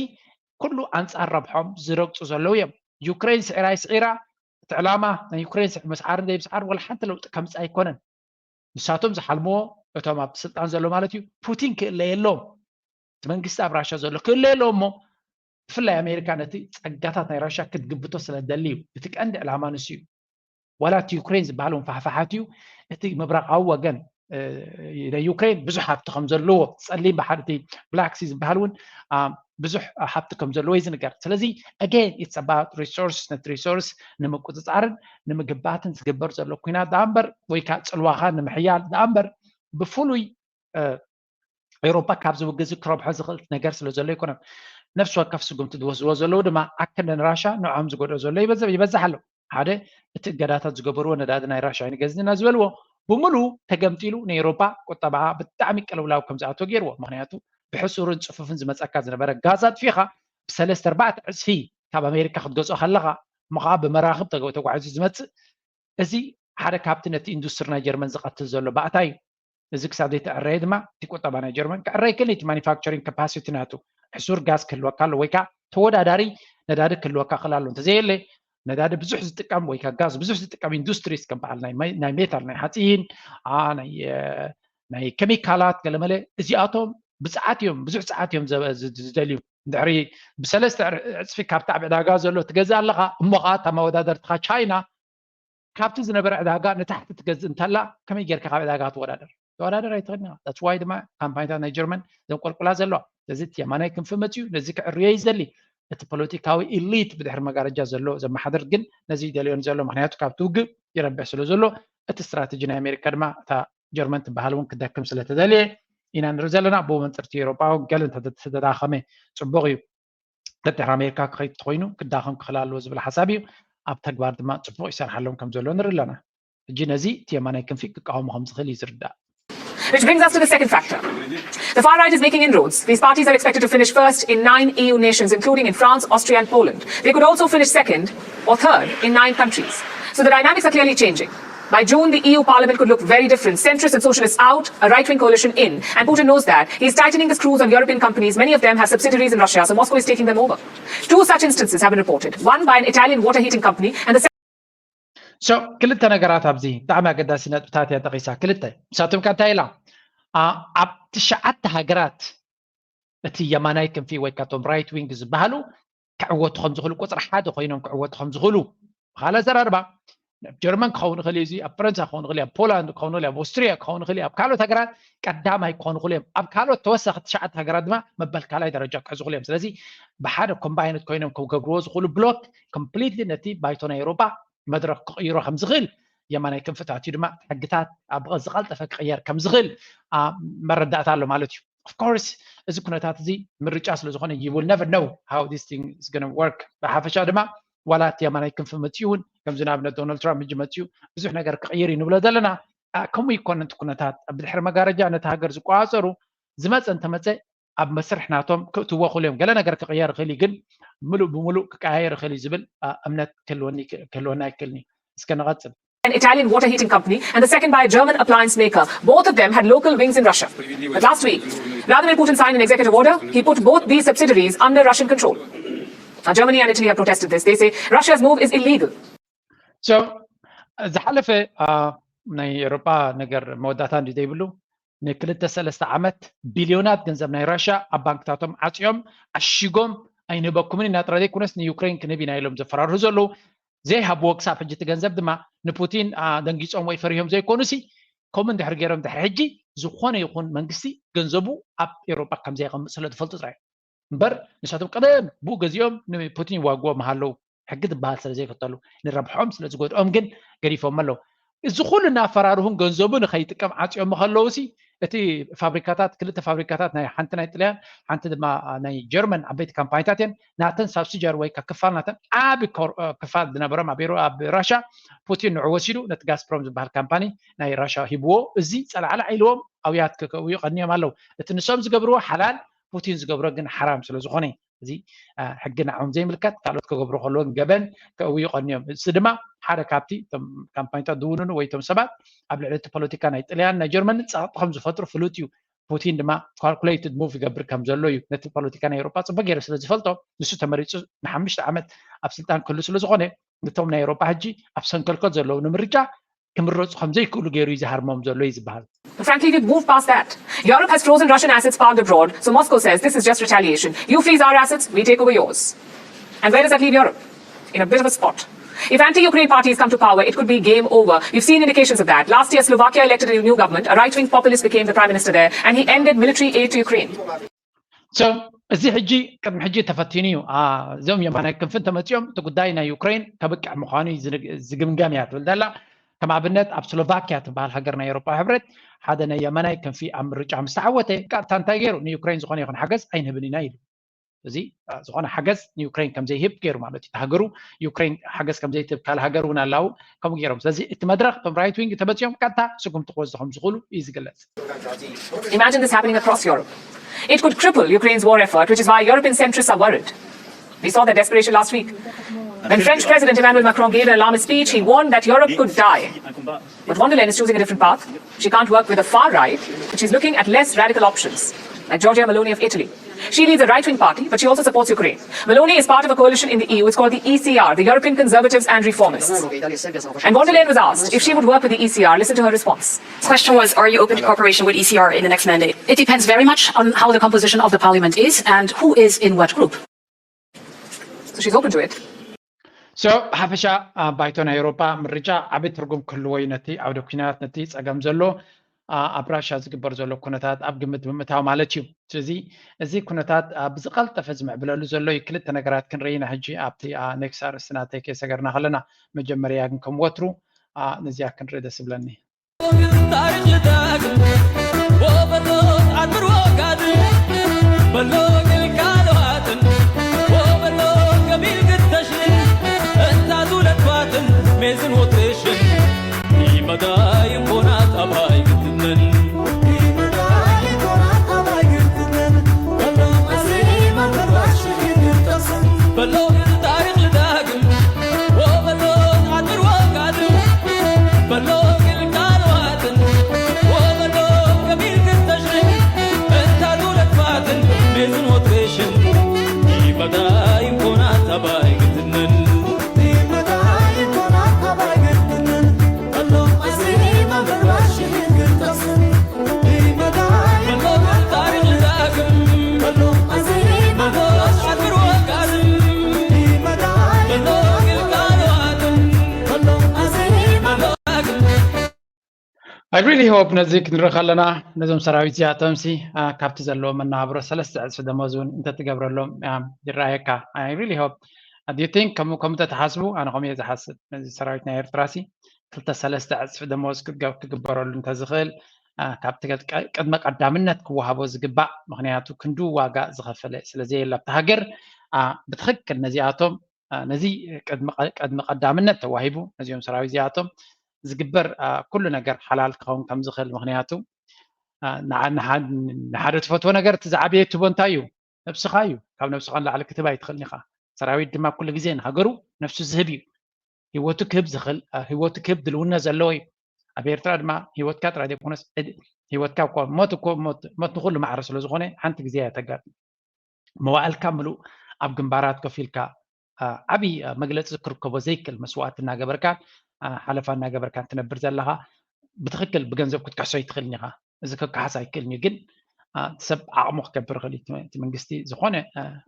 ኩሉ ኣንጻር ረብሖም ዝረግጹ ዘለዉ እዮም። ዩክሬን ስዒራ ኣይስዒራ እቲ ዕላማ ናይ ዩክሬን ምስዓርን ዘይምስዓርን ወላ ሓንቲ ለውጢ ከምጽእ ኣይኮነን። ንሳቶም ዝሓልምዎ እቶም ኣብ ስልጣን ዘሎ ማለት እዩ ፑቲን ክእለ የለዎም። እቲ መንግስቲ ኣብ ራሻ ዘሎ ክእለ የለዎ እሞ ብፍላይ ኣሜሪካ ነቲ ጸጋታት ናይ ራሻ ክትግብቶ ስለ ትደሊ እዩ። እቲ ቀንዲ ዕላማ ንሱ እዩ። ዋላ እቲ ዩክሬን ዝበሃል እውን ፋሕፋሓት እዩ። እቲ ምብራቃዊ ወገን ናይ ዩክሬን ብዙሕ ሃብቲ ከም ዘለዎ ጸሊም ባሕሪ እቲ ብላክ ሲ ዝበሃል እውን ብዙሕ ሃብቲ ከም ዘለዎ እዩ ዝንገር። ስለዚ again it's about resource ነቲ ሪሶርስ ንምቁፅፃርን ንምግባትን ዝግበር ዘሎ ኩናት ደኣ እምበር ወይ ከዓ ፅልዋኻ ንምሕያል ደኣ እምበር ብፍሉይ ኤውሮፓ ካብዚ ውግእ እዚ ክረብሖ ዝኽእል ነገር ስለ ዘሎ ኣይኮነን። ነፍሲ ወከፍ ስጉምቲ ዝወስድዎ ዘለዉ ድማ ኣክንዲ ንራሻ ንዕኦም ዝጎድኦ ዘሎ ይበዝሕ ኣሎ። ሓደ እቲ እገዳታት ዝገበርዎ ነዳዲ ናይ ራሻ ኣይንገዝእን ኢና ዝበልዎ ብምሉ ተገምጢሉ ንኤውሮፓ ቁጠባኣ ብጣዕሚ ቅልውላው ከም ዝኣትዎ ገይርዎ። ምክንያቱ ብሕሱርን ፅፉፍን ዝመፀካ ዝነበረ ጋዝ ኣጥፊኻ ብሰለስተ ኣርባዕተ ዕፅፊ ካብ ኣሜሪካ ክትገዝኦ ከለኻ እሞ ከዓ ብመራኽብ ተጓዒዙ ዝመፅእ እዚ ሓደ ካብቲ ነቲ ኢንዱስትሪ ናይ ጀርመን ዝቐትል ዘሎ ባእታ እዩ። እዚ ክሳብ ዘይተዕረየ ድማ እቲ ቁጠባ ናይ ጀርመን ክዕረ ይክእል እቲ ማኒፋክቸሪንግ ካፓሲቲ ናቱ ሕሱር ጋዝ ክህልወካ ኣሎ ወይ ከዓ ተወዳዳሪ ነዳዲ ክህልወካ ክእል ኣሎ እንተዘየለ ነዳዲ ብዙሕ ዝጥቀም ወይ ከዓ ጋዝ ብዙሕ ዝጥቀም ኢንዱስትሪስ ከም በዓል ናይ ሜታል ናይ ሓፂን ናይ ኬሚካላት ገለመለ እዚኣቶም ብፅዓት እዮም ብዙሕ ፅዓት እዮም ዝደልዩ እንድሕሪ ብሰለስተ ዕፅፊ ካብቲ ኣብ ዕዳጋ ዘሎ ትገዝእ ኣለካ እሞ ከዓ እታ መወዳደርትካ ቻይና ካብቲ ዝነበረ ዕዳጋ ንታሕቲ ትገዝእ እንተላ ከመይ ጌርካ ካብ ዕዳጋ ትወዳደር ተወዳደር ኣይትኽእልን ኢኻ that's why ድማ ካምፓኒታት ናይ ጀርመን ዘንቆልቁላ ዘለዋ ስለዚ እቲ የማናይ ክንፊ መፅዩ ነዚ ክዕርዮ እዩ ዝደሊ እቲ ፖለቲካዊ ኢሊት ብድሕሪ መጋረጃ ዘሎ ዘመሓደር ግን ነዚ ይደልዮን ዘሎ ምክንያቱ ካብቲ ውግእ ይረብሕ ስለ ዘሎ እቲ ስትራተጂ ናይ ኣሜሪካ ድማ እታ ጀርመን ትበሃል እውን ክደክም ስለ ተደልየ ኢና ንርኢ ዘለና ብኡ መንፅርቲ ኤውሮጳ እውን ገለ እንተተዳኸመ ፅቡቕ እዩ ደድሕሪ ኣሜሪካ ክኸይድ ተኾይኑ ክዳኸም ክኽእል ኣለዎ ዝብል ሓሳብ እዩ ኣብ ተግባር ድማ ፅቡቕ ይሰርሓሎም ከም ዘሎ ንርኢ ኣለና ሕጂ ነዚ እቲ የማናይ ክንፊ ክቃወሞ ከም ዝኽእል እዩ ዝርዳእ Which brings us to the second factor. The far right is making inroads. These parties are expected to finish first in nine E U nations, including in France, Austria, and Poland. They could also finish second or third in nine countries. So the dynamics are clearly changing. By June, the E U Parliament could look very different. Centrists and socialists out, a right wing coalition in. And Putin knows that. He's tightening the screws on European companies. Many of them have subsidiaries in Russia, so Moscow is taking them over. Two such instances have been reported, one by an Italian water heating company and the so ክልተ ነገራት ኣብዚ ብጣዕሚ ኣገዳሲ ነጥብታት እያ ጠቂሳ ክልተ ንሳቶም ከ እንታይ ኢላ ኣብ ትሽዓተ ሃገራት እቲ የማናይ ክንፊ ወይ ካብቶም right wing ዝበሃሉ ክዕወቱ ከም ዝኽእሉ፣ ቁፅሪ ሓደ ኮይኖም ክዕወቱ ከም ዝኽእሉ። ብኻልእ ኣዘራርባ፣ ኣብ ጀርመን ክኸውን ይኽእል እዩ፣ ኣብ ፈረንሳ ክኸውን ይኽእል እዩ፣ ኣብ ፖላንድ ክኸውን ይኽእል እዩ፣ ኣብ ኦስትሪያ ክኸውን ይኽእል እዩ፣ ኣብ ካልኦት ሃገራት ቀዳማይ ክኾኑ ይኽእሉ እዮም። ኣብ ካልኦት ተወሳኺ ትሽዓተ ሃገራት ድማ መበል ካልኣይ ደረጃ ክሕዙ ይኽእሉ እዮም። ስለዚ ብሓደ combined ኮይኖም ክገብርዎ ዝኽእሉ ብሎክ completely ነቲ ባይቶ ናይ ኤውሮጳ መድረኽ ክቕይሮ ከም ዝኽእል፣ የማናይ ክንፊ ተኣትዩ ድማ ሕግታት ኣብ ዝቐልጠፈ ክቕየር ከም ዝኽእል መረዳእታ ኣሎ ማለት እዩ። Of course እዚ ኩነታት እዚ ምርጫ ስለ ዝኾነ you will never know how this thing is gonna work። ብሓፈሻ ድማ ዋላ እቲ የማናይ ክንፊ መፅኡ እውን ከምዚ ንኣብነት ዶናልድ ትራምፕ ሕጂ መፅኡ ብዙሕ ነገር ክቕይር እዩ ንብሎ ዘለና። ከምኡ ይኮነ እቲ ኩነታት ኣብ ድሕሪ መጋረጃ ነቲ ሃገር ዝቆፃፀሩ ዝመፀ እንተመፀ ኣብ መስርሕ ናቶም ክእትዎ ክእሉ እዮም። ገለ ነገር ክቕየር ይኽእል እዩ፣ ግን ምሉእ ብምሉእ ክቀያየር ይኽእል እዩ ዝብል እምነት ክህልወና ኣይክእልን እዩ። እስከ ንቐፅል። An Italian water heating company and the second by a German appliance maker. Both of them had local wings in Russia. But last week, Vladimir Putin signed an executive order. He put both these subsidiaries under Russian control. Now, Germany and Italy have protested this. They say Russia's move is illegal. So ዝሓለፈ ናይ ኤውሮጳ ነገር መወዳእታ እንዲ ዘይብሉ ንክልተ ሰለስተ ዓመት ቢልዮናት ገንዘብ ናይ ራሽያ ኣብ ባንክታቶም ዓፅዮም ዓሺጎም ኣይንህበኩምን ኢና ጥራይ ዘይኮነስ ንዩክሬን ክንህብ ኢና ኢሎም ዘፈራርሁ ዘለዉ ዘይሃብዎ ክሳብ ሕጂ እቲ ገንዘብ ድማ ንፑቲን ደንጊፆም ወይ ፈሪሆም ዘይኮኑ ሲ ከምኡ እንድሕር ገይሮም ድሕሪ ሕጂ ዝኾነ ይኹን መንግስቲ ገንዘቡ ኣብ ኤውሮጳ ከምዘይቐምጥ ስለ ዝፈልጡ ጥራይ እምበር ንሳቶም ቀደም ብኡ ገዚኦም ንፑቲን ይዋግዎም ምሃለዉ ሕጊ ዝበሃል ስለ ዘይክተሉ ንረብሖም ስለ ዝጎድኦም ግን ገዲፎም ኣለዉ እዚ ኩሉ እናፈራርሁን ገንዘቡ ንኸይጥቀም ዓፅዮም ከለዉ ሲ እቲ ፋብሪካታት ክልተ ፋብሪካታት ናይ ሓንቲ ናይ ጥልያን ሓንቲ ድማ ናይ ጀርመን ዓበይቲ ካምፓኒታት እየን ናተን ሳብሲጀር ወይ ክፋል ናተን ዓቢ ክፋል ዝነበሮም ኣብ ራሻ ፑቲን ንዑ ወሲዱ ነቲ ጋስፕሮም ዝበሃል ካምፓኒ ናይ ራሻ ሂብዎ እዚ ፀላዕላዕ ኢልዎም ኣውያት ክከውዩ ቀንዮም ኣለዉ እቲ ንሶም ዝገብርዎ ሓላል ፑቲን ዝገብሮ ግን ሓራም ስለ ዝኾነ እዚ ሕጊ ንዓኦም ዘይምልከት ካልኦት ክገብሩ ከለዎም ገበን ከእውዩ ቀንዮም እዚ ድማ ሓደ ካብቲ እቶም ካምፓኒታት ዝውንኑ ወይ እቶም ሰባት ኣብ ልዕሊ እቲ ፖለቲካ ናይ ጥልያን ናይ ጀርመንን ፀቕጢ ከም ዝፈጥሩ ፍሉጥ እዩ ፑቲን ድማ calculated move ይገብር ከም ዘሎ እዩ ነቲ ፖለቲካ ናይ ኤውሮጳ ፅቡቅ ገይሩ ስለ ዝፈልጦ ንሱ ተመሪፁ ንሓሙሽተ ዓመት ኣብ ስልጣን ክህሉ ስለ ዝኾነ ነቶም ናይ ኤውሮጳ ሕጂ ኣብ ሰንከልከል ዘለዉ ንምርጫ ክምረፁ ከም ዘይክእሉ ገይሩ እዩ ዝሃርሞም ዘሎ እዩ ዝበሃል Frankly, we've moved past that. Europe has frozen Russian assets parked abroad, so Moscow says this is just retaliation. You freeze our assets, we take over yours. And where does that leave Europe? In a bit of a spot. If anti Ukraine parties come to power, it could be game over. We've seen indications of that. Last year, Slovakia elected a new government. A right wing populist became the prime minister there, and he ended military aid to Ukraine. So, እዚ ሕጂ ቅድሚ ሕጂ ተፈቲኑ እዩ። እዞም የማናይ ክንፍን ተመፂኦም እቲ ጉዳይ ናይ ዩክሬን ከብቅዕ ምዃኑ ዝግምገም እያ ትብል ዘላ። ከም ኣብነት ኣብ ስሎቫኪያ ትበሃል ሃገር ናይ ኤሮፓ ሕብረት ሓደ ናይ የማናይ ክንፊ ኣብ ምርጫ ምስ ተዓወተ ቀጥታ እንታይ ገይሩ ንዩክሬን ዝኾነ ይኹን ሓገዝ ኣይንህብን ኢና ኢሉ። እዚ ዝኾነ ሓገዝ ንዩክሬን ከም ዘይህብ ገይሩ ማለት እዩ። ሃገሩ ዩክሬን ሓገዝ ከም ዘይትህብ ካልእ ሃገር እውን ኣላው ከምኡ ገይሮም። ስለዚ እቲ መድረኽ እቶም right wing ተመፂኦም ቀጥታ ስጉምቲ ክወስዱ ከም ዝኽእሉ እዩ ዝግለጽ። Imagine this happening across Europe. It could cripple Ukraine's war effort, which is why European centrists are worried. We saw the desperation last week. When French President Emmanuel Macron gave an alarmist speech, he warned that Europe could die. But von der Leyen is choosing a different path. She can't work with the far right, but she's looking at less radical options, like Giorgia Meloni of Italy. She leads a right wing party, but she also supports Ukraine. Meloni is part of a coalition in the E U. It's called the E C R, the European Conservatives and Reformists. And von der Leyen was asked if she would work with the E C R. Listen to her response. The question was, are you open to cooperation with E C R in the next mandate? It depends very much on how the composition of the parliament is and who is in what group. So she's open to it. So ሓፈሻ ባይቶ ናይ ኤውሮፓ ምርጫ ዓቢ ትርጉም ክህልዎ እዩ ነቲ ዓውደ ኩናት ነቲ ጸገም ዘሎ ኣብ ራሻ ዝግበር ዘሎ ኩነታት ኣብ ግምት ብምእታው ማለት እዩ። ስለዚ እዚ ኩነታት ብዝቐልጠፈ ዝምዕብለሉ ዘሎ እዩ። ክልተ ነገራት ክንርኢ ኢና ሕጂ ኣብቲ ኔክስ ኣርእስትና ተይ ከይሰገርና ከለና መጀመርያ ግን ከም ወትሩ ነዚኣ ክንርኢ ደስ ይብለኒ። ታሪክ ልዳግም ወበሎ ዓድር ወጋድ በሎ ግልጋሎትን ወበሎ ገቢል ግተሽን እንታቱ ለድባትን ሜዝን ወጥሽን ይመዳ ይኮና ጠባይ ግትነን በሎ ታሪክ ልዳግም ወበሎ ዓድር ወጋድ በሎ ግልጋሎትን ወበሎ ገቢል ግተሽን እንታቱ ለድባትን ሜዝን ወጥ I really hope ነዚ ክንርኢ ከለና ነዞም ሰራዊት እዚኣቶም ሲ ካብቲ ዘለዎ መነባብሮ ሰለስተ ዕፅፊ ደሞዝ እውን እንተትገብረሎም ይረኣየካ። I really hope do you think ከምኡ ከምኡ ተተሓስቡ? ኣነ ከምኡ እየ ዝሓስብ። ነዚ ሰራዊት ናይ ኤርትራ ሲ ክልተ ሰለስተ ዕፅፊ ደሞዝ ክግበረሉ እንተዝኽእል ካብቲ ቅድመ ቀዳምነት ክወሃቦ ዝግባእ፣ ምክንያቱ ክንዱ ዋጋ ዝኸፈለ ስለዘየለ ኣብቲ ሃገር ብትኽክል ነዚኣቶም ነዚ ቅድሚ ቀዳምነት ተዋሂቡ ነዚኦም ሰራዊት እዚኣቶም ዝግበር ኩሉ ነገር ሓላል ክኸውን ከም ዝኽእል። ምክንያቱ ንሓደ ትፈትዎ ነገር እቲ ዝዓበየ ትቦ እንታይ እዩ? ነብስኻ እዩ። ካብ ነብስኻ ንላዕሊ ክትህብ ኣይትኽእልን ኢኻ። ሰራዊት ድማ ኩሉ ግዜ ንሃገሩ ነብሱ ዝህብ እዩ። ህይወቱ ክህብ ዝኽእል፣ ህይወቱ ክህብ ድልውነት ዘለዎ እዩ። ኣብ ኤርትራ ድማ ህይወትካ ጥራይ ዘይኮነስ፣ ህይወትካ እኮ ሞት እኮ ሞት ንኹሉ ማዕረ ስለ ዝኾነ ሓንቲ ግዜ እያ ተጋጥም። መዋእልካ ምሉእ ኣብ ግንባራት ኮፍ ኢልካ ዓብዪ መግለፂ ክርከቦ ዘይክእል መስዋእቲ እናገበርካ ሓለፋ እናገበርካ እንትነብር ዘለኻ ብትኽክል ብገንዘብ ክትክሕሶ ኣይትኽእልን ኢኻ። እዚ ክከሓስ ኣይክእልን እዩ። ግን ሰብ ዓቕሙ ክገብር ይኽእል እዩ። እቲ መንግስቲ ዝኾነ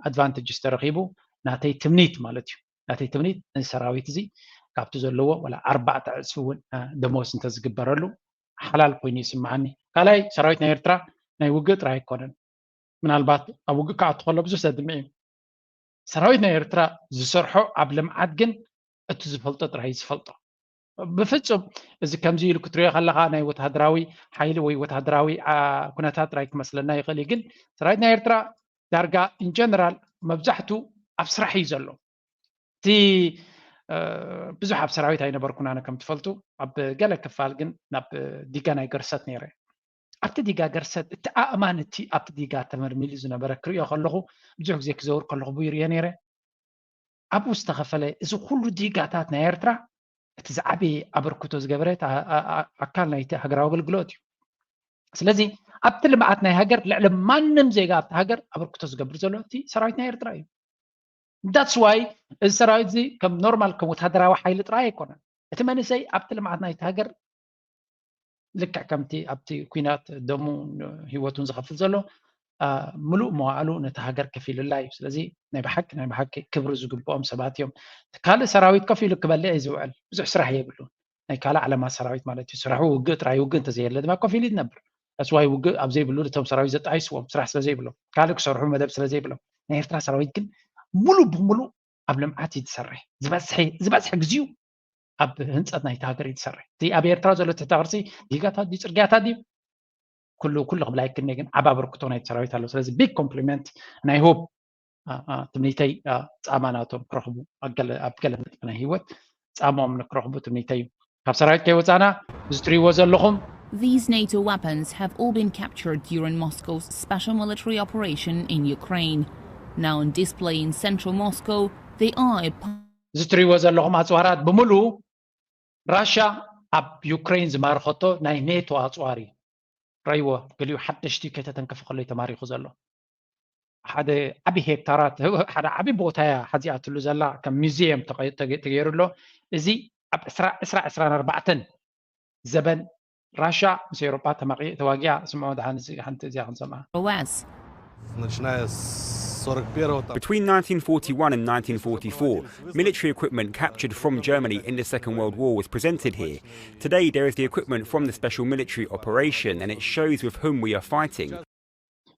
ኣድቫንቴጅ ዝተረኺቡ ናተይ ትምኒት ማለት እዩ። ናተይ ትምኒት እዚ ሰራዊት እዚ ካብቲ ዘለዎ ወላ ኣርባዕተ ዕፅፊ እውን ደሞዝ እንተዝግበረሉ ሓላል ኮይኑ ይስምዓኒ። ካልኣይ ሰራዊት ናይ ኤርትራ ናይ ውግእ ጥራይ ኣይኮነን። ምናልባት ኣብ ውግእ ክኣቱ ከሎ ብዙሕ ዘድምዕ እዩ። ሰራዊት ናይ ኤርትራ ዝሰርሖ ኣብ ልምዓት ግን እቲ ዝፈልጦ ጥራይ እዩ ዝፈልጦ። ብፍጹም እዚ ከምዚ ኢሉ ክትሪኦ ከለኻ ናይ ወተሃደራዊ ሓይሊ ወይ ወተሃደራዊ ኩነታት ጥራይ ክመስለና ይኽእል እዩ። ግን ሰራዊት ናይ ኤርትራ ዳርጋ ኢንጀነራል መብዛሕቱ ኣብ ስራሕ እዩ ዘሎ። እቲ ብዙሕ ኣብ ሰራዊት ኣይነበርኩን ኣነ ከም ትፈልጡ። ኣብ ገለ ክፋል ግን ናብ ዲጋ ናይ ገርሰት ነይረ። ኣብቲ ዲጋ ገርሰት እቲ ኣእማን እቲ ኣብቲ ዲጋ ተመርሚሉ ዝነበረ ክሪኦ ከለኹ ብዙሕ ግዜ ክዘውር ከለኹ ብኡ ይሪኦ ነይረ። ኣብኡ ዝተኸፈለ እዚ ኩሉ ዲጋታት ናይ ኤርትራ እቲ ዝዓበየ ኣበርክቶ ዝገበረ ኣካል ናይቲ ሃገራዊ ኣገልግሎት እዩ። ስለዚ ኣብቲ ልምዓት ናይ ሃገር ልዕሊ ማንም ዜጋ ኣብቲ ሃገር ኣበርክቶ ዝገብር ዘሎ እቲ ሰራዊት ናይ ኤርትራ እዩ። That's why እዚ ሰራዊት እዚ ከም ኖርማል ከም ወታደራዊ ሓይሊ ጥራይ ኣይኮነን። እቲ መንእሰይ ኣብቲ ልምዓት ናይቲ ሃገር ልክዕ ከምቲ ኣብቲ ኩናት ደሙ ህይወቱን ዝኸፍል ዘሎ ምሉእ መዋእሉ ነቲ ሃገር ከፊሉላ እዩ። ስለዚ ናይ ብሓቂ ናይ ብሓቂ ክብሪ ዝግብኦም ሰባት እዮም። ካልእ ሰራዊት ኮፍ ኢሉ ክበልዕ እዩ ዝውዕል፣ ብዙሕ ስራሕ የብሉን። ናይ ካልእ ዓለማት ሰራዊት ማለት እዩ። ስራሑ ውግእ ጥራይ፣ ውግእ እንተዘየለ ድማ ኮፍ ኢሉ ዝነብር። That's why ውግእ ኣብ ዘይብሉ እቶም ሰራዊት ዘጣይስዎም ስራሕ ስለ ዘይብሎም፣ ካልእ ክሰርሑ መደብ ስለ ዘይብሎም። ናይ ኤርትራ ሰራዊት ግን ሙሉ ብሙሉ ኣብ ልምዓት እዩ ዝሰርሕ። ዝበዝሐ ዝበዝሐ ግዜኡ ኣብ ህንፀት ናይቲ ሃገር እዩ ዝሰርሕ። እቲ ኣብ ኤርትራ ዘሎ ትሕተ ቅርፂ ዲጋታት ድዩ ፅርግያታት ድዩ ኩሉ ኩሉ ክብል ኣይክእልን፣ ግን ዓቢ ኣበርክቶ ናይቲ ሰራዊት ኣሎ። ስለዚ ቢግ ኮምፕሊመንት ናይ ሆፕ ትምኒተይ ጻማ ናቶም ክረኽቡ ኣብ ገለ መጠን ናይ ህይወት ጻማኦም ንክረኽቡ ትምኒተይ እዩ። ካብ ሰራዊት ከይወጻና እዚ ትሪእዎ ዘለኹም These NATO weapons have all been captured during Moscow's special military operation in Ukraine. Now on display in central Moscow, they are a እዚ ትሪእዎ ዘለኹም ኣጽዋራት ብምሉ ራሻ ኣብ ዩክሬን ዝማርኸቶ ናይ ኔቶ ኣጽዋር እዩ። ረይዎ ገሊኡ ሓደሽቲ ከይተተንከፈ ከሎ ተማሪኹ ዘሎ ሓደ ዓቢ ሄክታራት ሓደ ዓቢ ቦታ እያ ሓዚኣትሉ ዘላ ከም ሙዚየም ተገይሩ ኣሎ። እዚ ኣብ ዕስራ ዕስራ ዕስራን ኣርባዕተን ዘበን ራሻ ምስ ኤውሮጳ ተማቒ ተዋጊኣ ስምዖ ደሓን እዚ ሓንቲ እዚኣ ክንሰምዓ West. Начиная с сорок первого там Between nineteen forty-one and nineteen forty-four, military equipment captured from Germany in the Second World War was presented here. Today, there is the equipment from the special military operation, and it shows with whom we are fighting.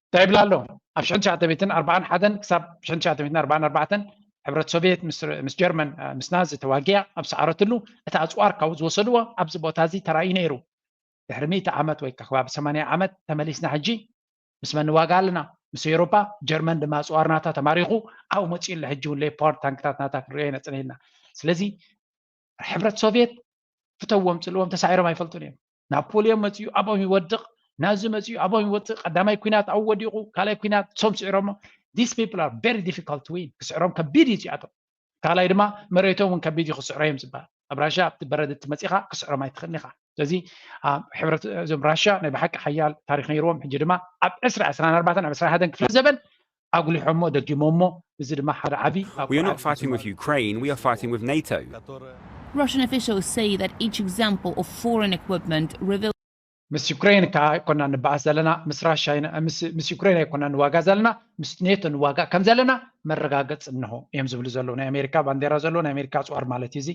እንታይ ይብላ ኣሎ? ኣብ ሽሕን ትሽዓተ ሚእትን ኣርባዓን ሓደን ክሳብ ሽሕን ትሽዓተ ሚእትን ኣርባዓን ኣርባዕተን ሕብረት ሶቪየት ምስ ጀርመን ምስ ናዚ ተዋጊኣ ኣብ ሰዓረትሉ እቲ ኣፅዋር ካብኡ ዝወሰድዎ ኣብዚ ቦታ እዚ ተራእዩ ነይሩ። ድሕሪ ሚእቲ ዓመት ወይ ከባቢ ሰማንያ ዓመት ተመሊስና ሕጂ ምስ መን ንዋጋ ኣለና? ምስ ኤውሮፓ። ጀርመን ድማ ኣፅዋር ናታ ተማሪኹ ኣብኡ መፂኡ ኣሎ። ሕጂ እውን ሌፓርድ ታንክታት ናታ ክንሪኦ ኢና ፅኒሕና። ስለዚ ሕብረት ሶቪየት ፍተዎም ፅልዎም ተሳዒሮም ኣይፈልጡን እዮም። ናፖሊዮን መፂኡ ኣብኦም ይወድቕ፣ ናዚ መፂኡ ኣብኦም ይወፅእ። ቀዳማይ ኩናት ኣብኡ ወዲቑ፣ ካልኣይ ኩናት ሶም ስዒሮሞ። These people are very difficult to win። ክስዕሮም ከቢድ እዩ እዚኣቶም። ካልኣይ ድማ መሬቶም እውን ከቢድ እዩ ክስዕሮ እዮም ዝበሃል። ኣብ ራሽያ ኣብቲ በረድቲ መፂኻ ክስዕሮም ኣይትኽእልን ኢኻ። ስለዚ ሕብረት እዞም ራሽያ ናይ ብሓቂ ሓያል ታሪክ ነይርዎም። ሕጂ ድማ ኣብ ዕስራ ዕስራን ኣርባዕተን ኣብ ዕስራ ሓደን ክፍለ ዘበን ኣጉሊሖሞ ደጊሞሞ። እዚ ድማ ሓደ ዓቢ We are not fighting with Ukraine, we are fighting with NATO. Russian officials say that each example of foreign equipment reveals ምስ ዩክሬን ኣይኮና ንበኣስ ዘለና፣ ምስ ራሻ ምስ ዩክሬን ኣይኮና ንዋጋ ዘለና፣ ምስ ኔቶ ንዋጋ ከም ዘለና መረጋገጽ እንሆ እዮም ዝብሉ ዘለዉ። ናይ ኣሜሪካ ባንዴራ ዘለዎ ናይ ኣሜሪካ ኣጽዋር ማለት እዩ። እዚ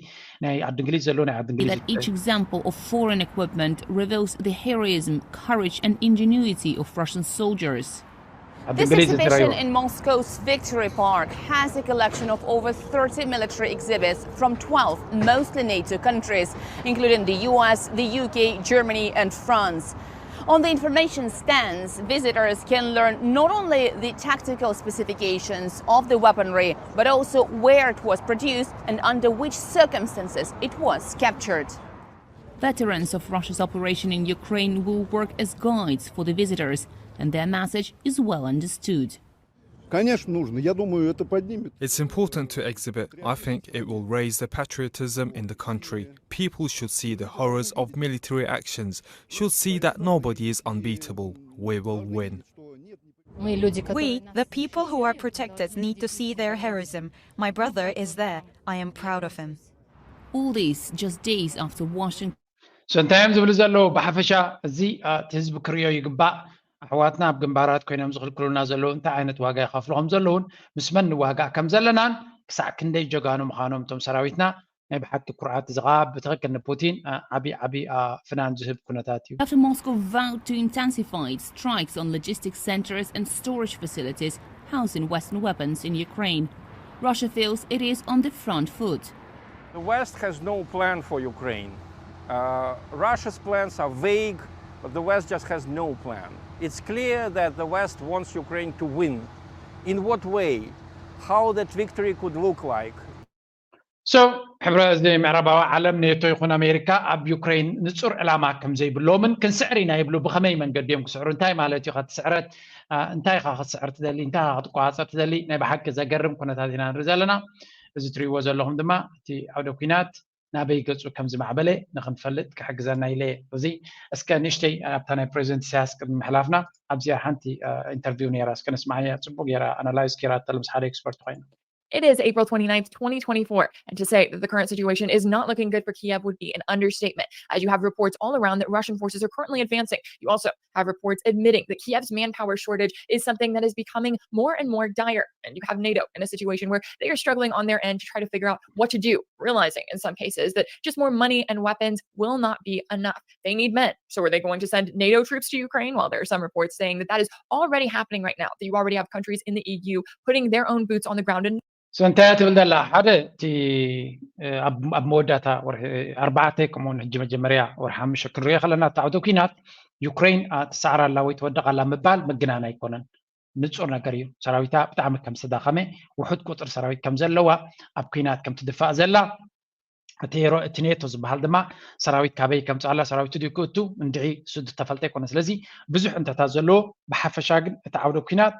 ናይ ዓዲ እንግሊዝ ዘለዎ ናይ ዓዲ እንግሊዝ That each example of foreign equipment reveals the heroism, courage, and ingenuity of Russian soldiers. ዓዲ እንግሊዝ Exhibition in Moscow's Victory Park has a collection of over thirty military exhibits from twelve, mostly NATO countries, including the U S, the U K, Germany, and France. On the information stands, visitors can learn not only the tactical specifications of the weaponry, but also where it was produced and under which circumstances it was captured. Veterans of Russia's operation in Ukraine will work as guides for the visitors, and their message is well understood. Конечно, нужно. Я думаю, это поднимет. It's important to exhibit. I think it will raise the patriotism in the country. People should see the horrors of military actions, should see that nobody is unbeatable. We will win. We, the people who are protected, need to see their heroism. My brother is there. I am proud of him. All this just days after Washington so እንታይ እዮም ዝብሉ ዘለዉ? ብሓፈሻ እዚ እቲ ህዝቢ ክርእዮ ይግባእ። ኣሕዋትና ኣብ ግንባራት ኮይኖም ዝኽልክሉና ዘለዉ እንታይ ዓይነት ዋጋ ይኸፍሉ ከም ዘለዉን ምስ መን ንዋጋእ ከም ዘለናን ክሳዕ ክንደይ ጀጋኑ ምዃኖም እቶም ሰራዊትና ናይ ብሓቂ ኩርዓት። እዚ ከዓ ብትኽክል ንፑቲን ዓብዪ ዓብዪ ፍናን ዝህብ ኩነታት እዩ። After Moscow vowed to intensify its strikes on logistics centers and storage facilities housing Western weapons in Ukraine, Russia feels it is on the front foot. The West has no plan for Ukraine. Uh, Russia's plans are vague, but the West just has no plan. It's clear that the West wants Ukraine to win. In what way? How that victory could look like? So ሕብረ እዚ ምዕራባዊ ዓለም ኔቶ ይኹን ኣሜሪካ ኣብ ዩክሬን ንጹር ዕላማ ከም ዘይብሎምን ክንስዕር ኢና ይብሉ። ብኸመይ መንገዲ እዮም ክስዕሩ? እንታይ ማለት እዩ? ከትስዕረት እንታይ ኢኻ ክትስዕር ትደሊ? እንታይ ኢኻ ክትቆጻጸር ትደሊ? ናይ ብሓቂ ዘገርም ኩነታት ኢና ንርኢ ዘለና። እዚ ትርእይዎ ዘለኹም ድማ እቲ ዓውደ ኲናት ናበይ ገጹ ከም ዝማዕበለ ንኽንፈልጥ ክሕግዘና ኢለ። እዚ እስከ ንእሽተይ ኣብታ ናይ ፕሬዚደንት ኢሳያስ ቅድሚ ምሕላፍና ኣብዚኣ ሓንቲ ኢንተርቪው ነይራ፣ እስከ ነስማዓያ። ጽቡቅ ገይራ ኣናላይዝ ገይራ ምስ ሓደ ኤክስፐርት ኮይና። It is April twenty-ninth, twenty twenty-four, and to say that the current situation is not looking good for Kiev would be an understatement, as you have reports all around that Russian forces are currently advancing. You also have reports admitting that Kiev's manpower shortage is something that is becoming more and more dire. And you have NATO in a situation where they are struggling on their end to try to figure out what to do, realizing in some cases that just more money and weapons will not be enough. They need men. So are they going to send NATO troops to Ukraine? Well, there are some reports saying that that is already happening right now, that you already have countries in the E U putting their own boots on the ground. And so እንታይ ትብል ዘላ? ሓደ እቲ ኣብ መወዳእታ ወርሒ ኣርባዕተ ከምኡውን ሕጂ መጀመርያ ወርሒ ሓሙሽተ ክንሪኦ ከለና እቲ ዓውደ ኲናት ዩክሬን ትሰዕር ኣላ ወይ ትወድቕ ኣላ ምባል ምግናን ኣይኮነን። ንጹር ነገር እዩ። ሰራዊታ ብጣዕሚ ከም ዝተዳኸመ፣ ውሑድ ቁጽሪ ሰራዊት ከም ዘለዋ፣ ኣብ ኲናት ከም ትድፋእ ዘላ፣ እቲ ኔቶ ዝበሃል ድማ ሰራዊት ካበይ ከምፅኣላ፣ ሰራዊቱ ድዩ ክእቱ እንድዒ እሱ ዝተፈልጠ ኣይኮነ። ስለዚ ብዙሕ እንተታት ዘለዎ፣ ብሓፈሻ ግን እቲ ዓውደ ኲናት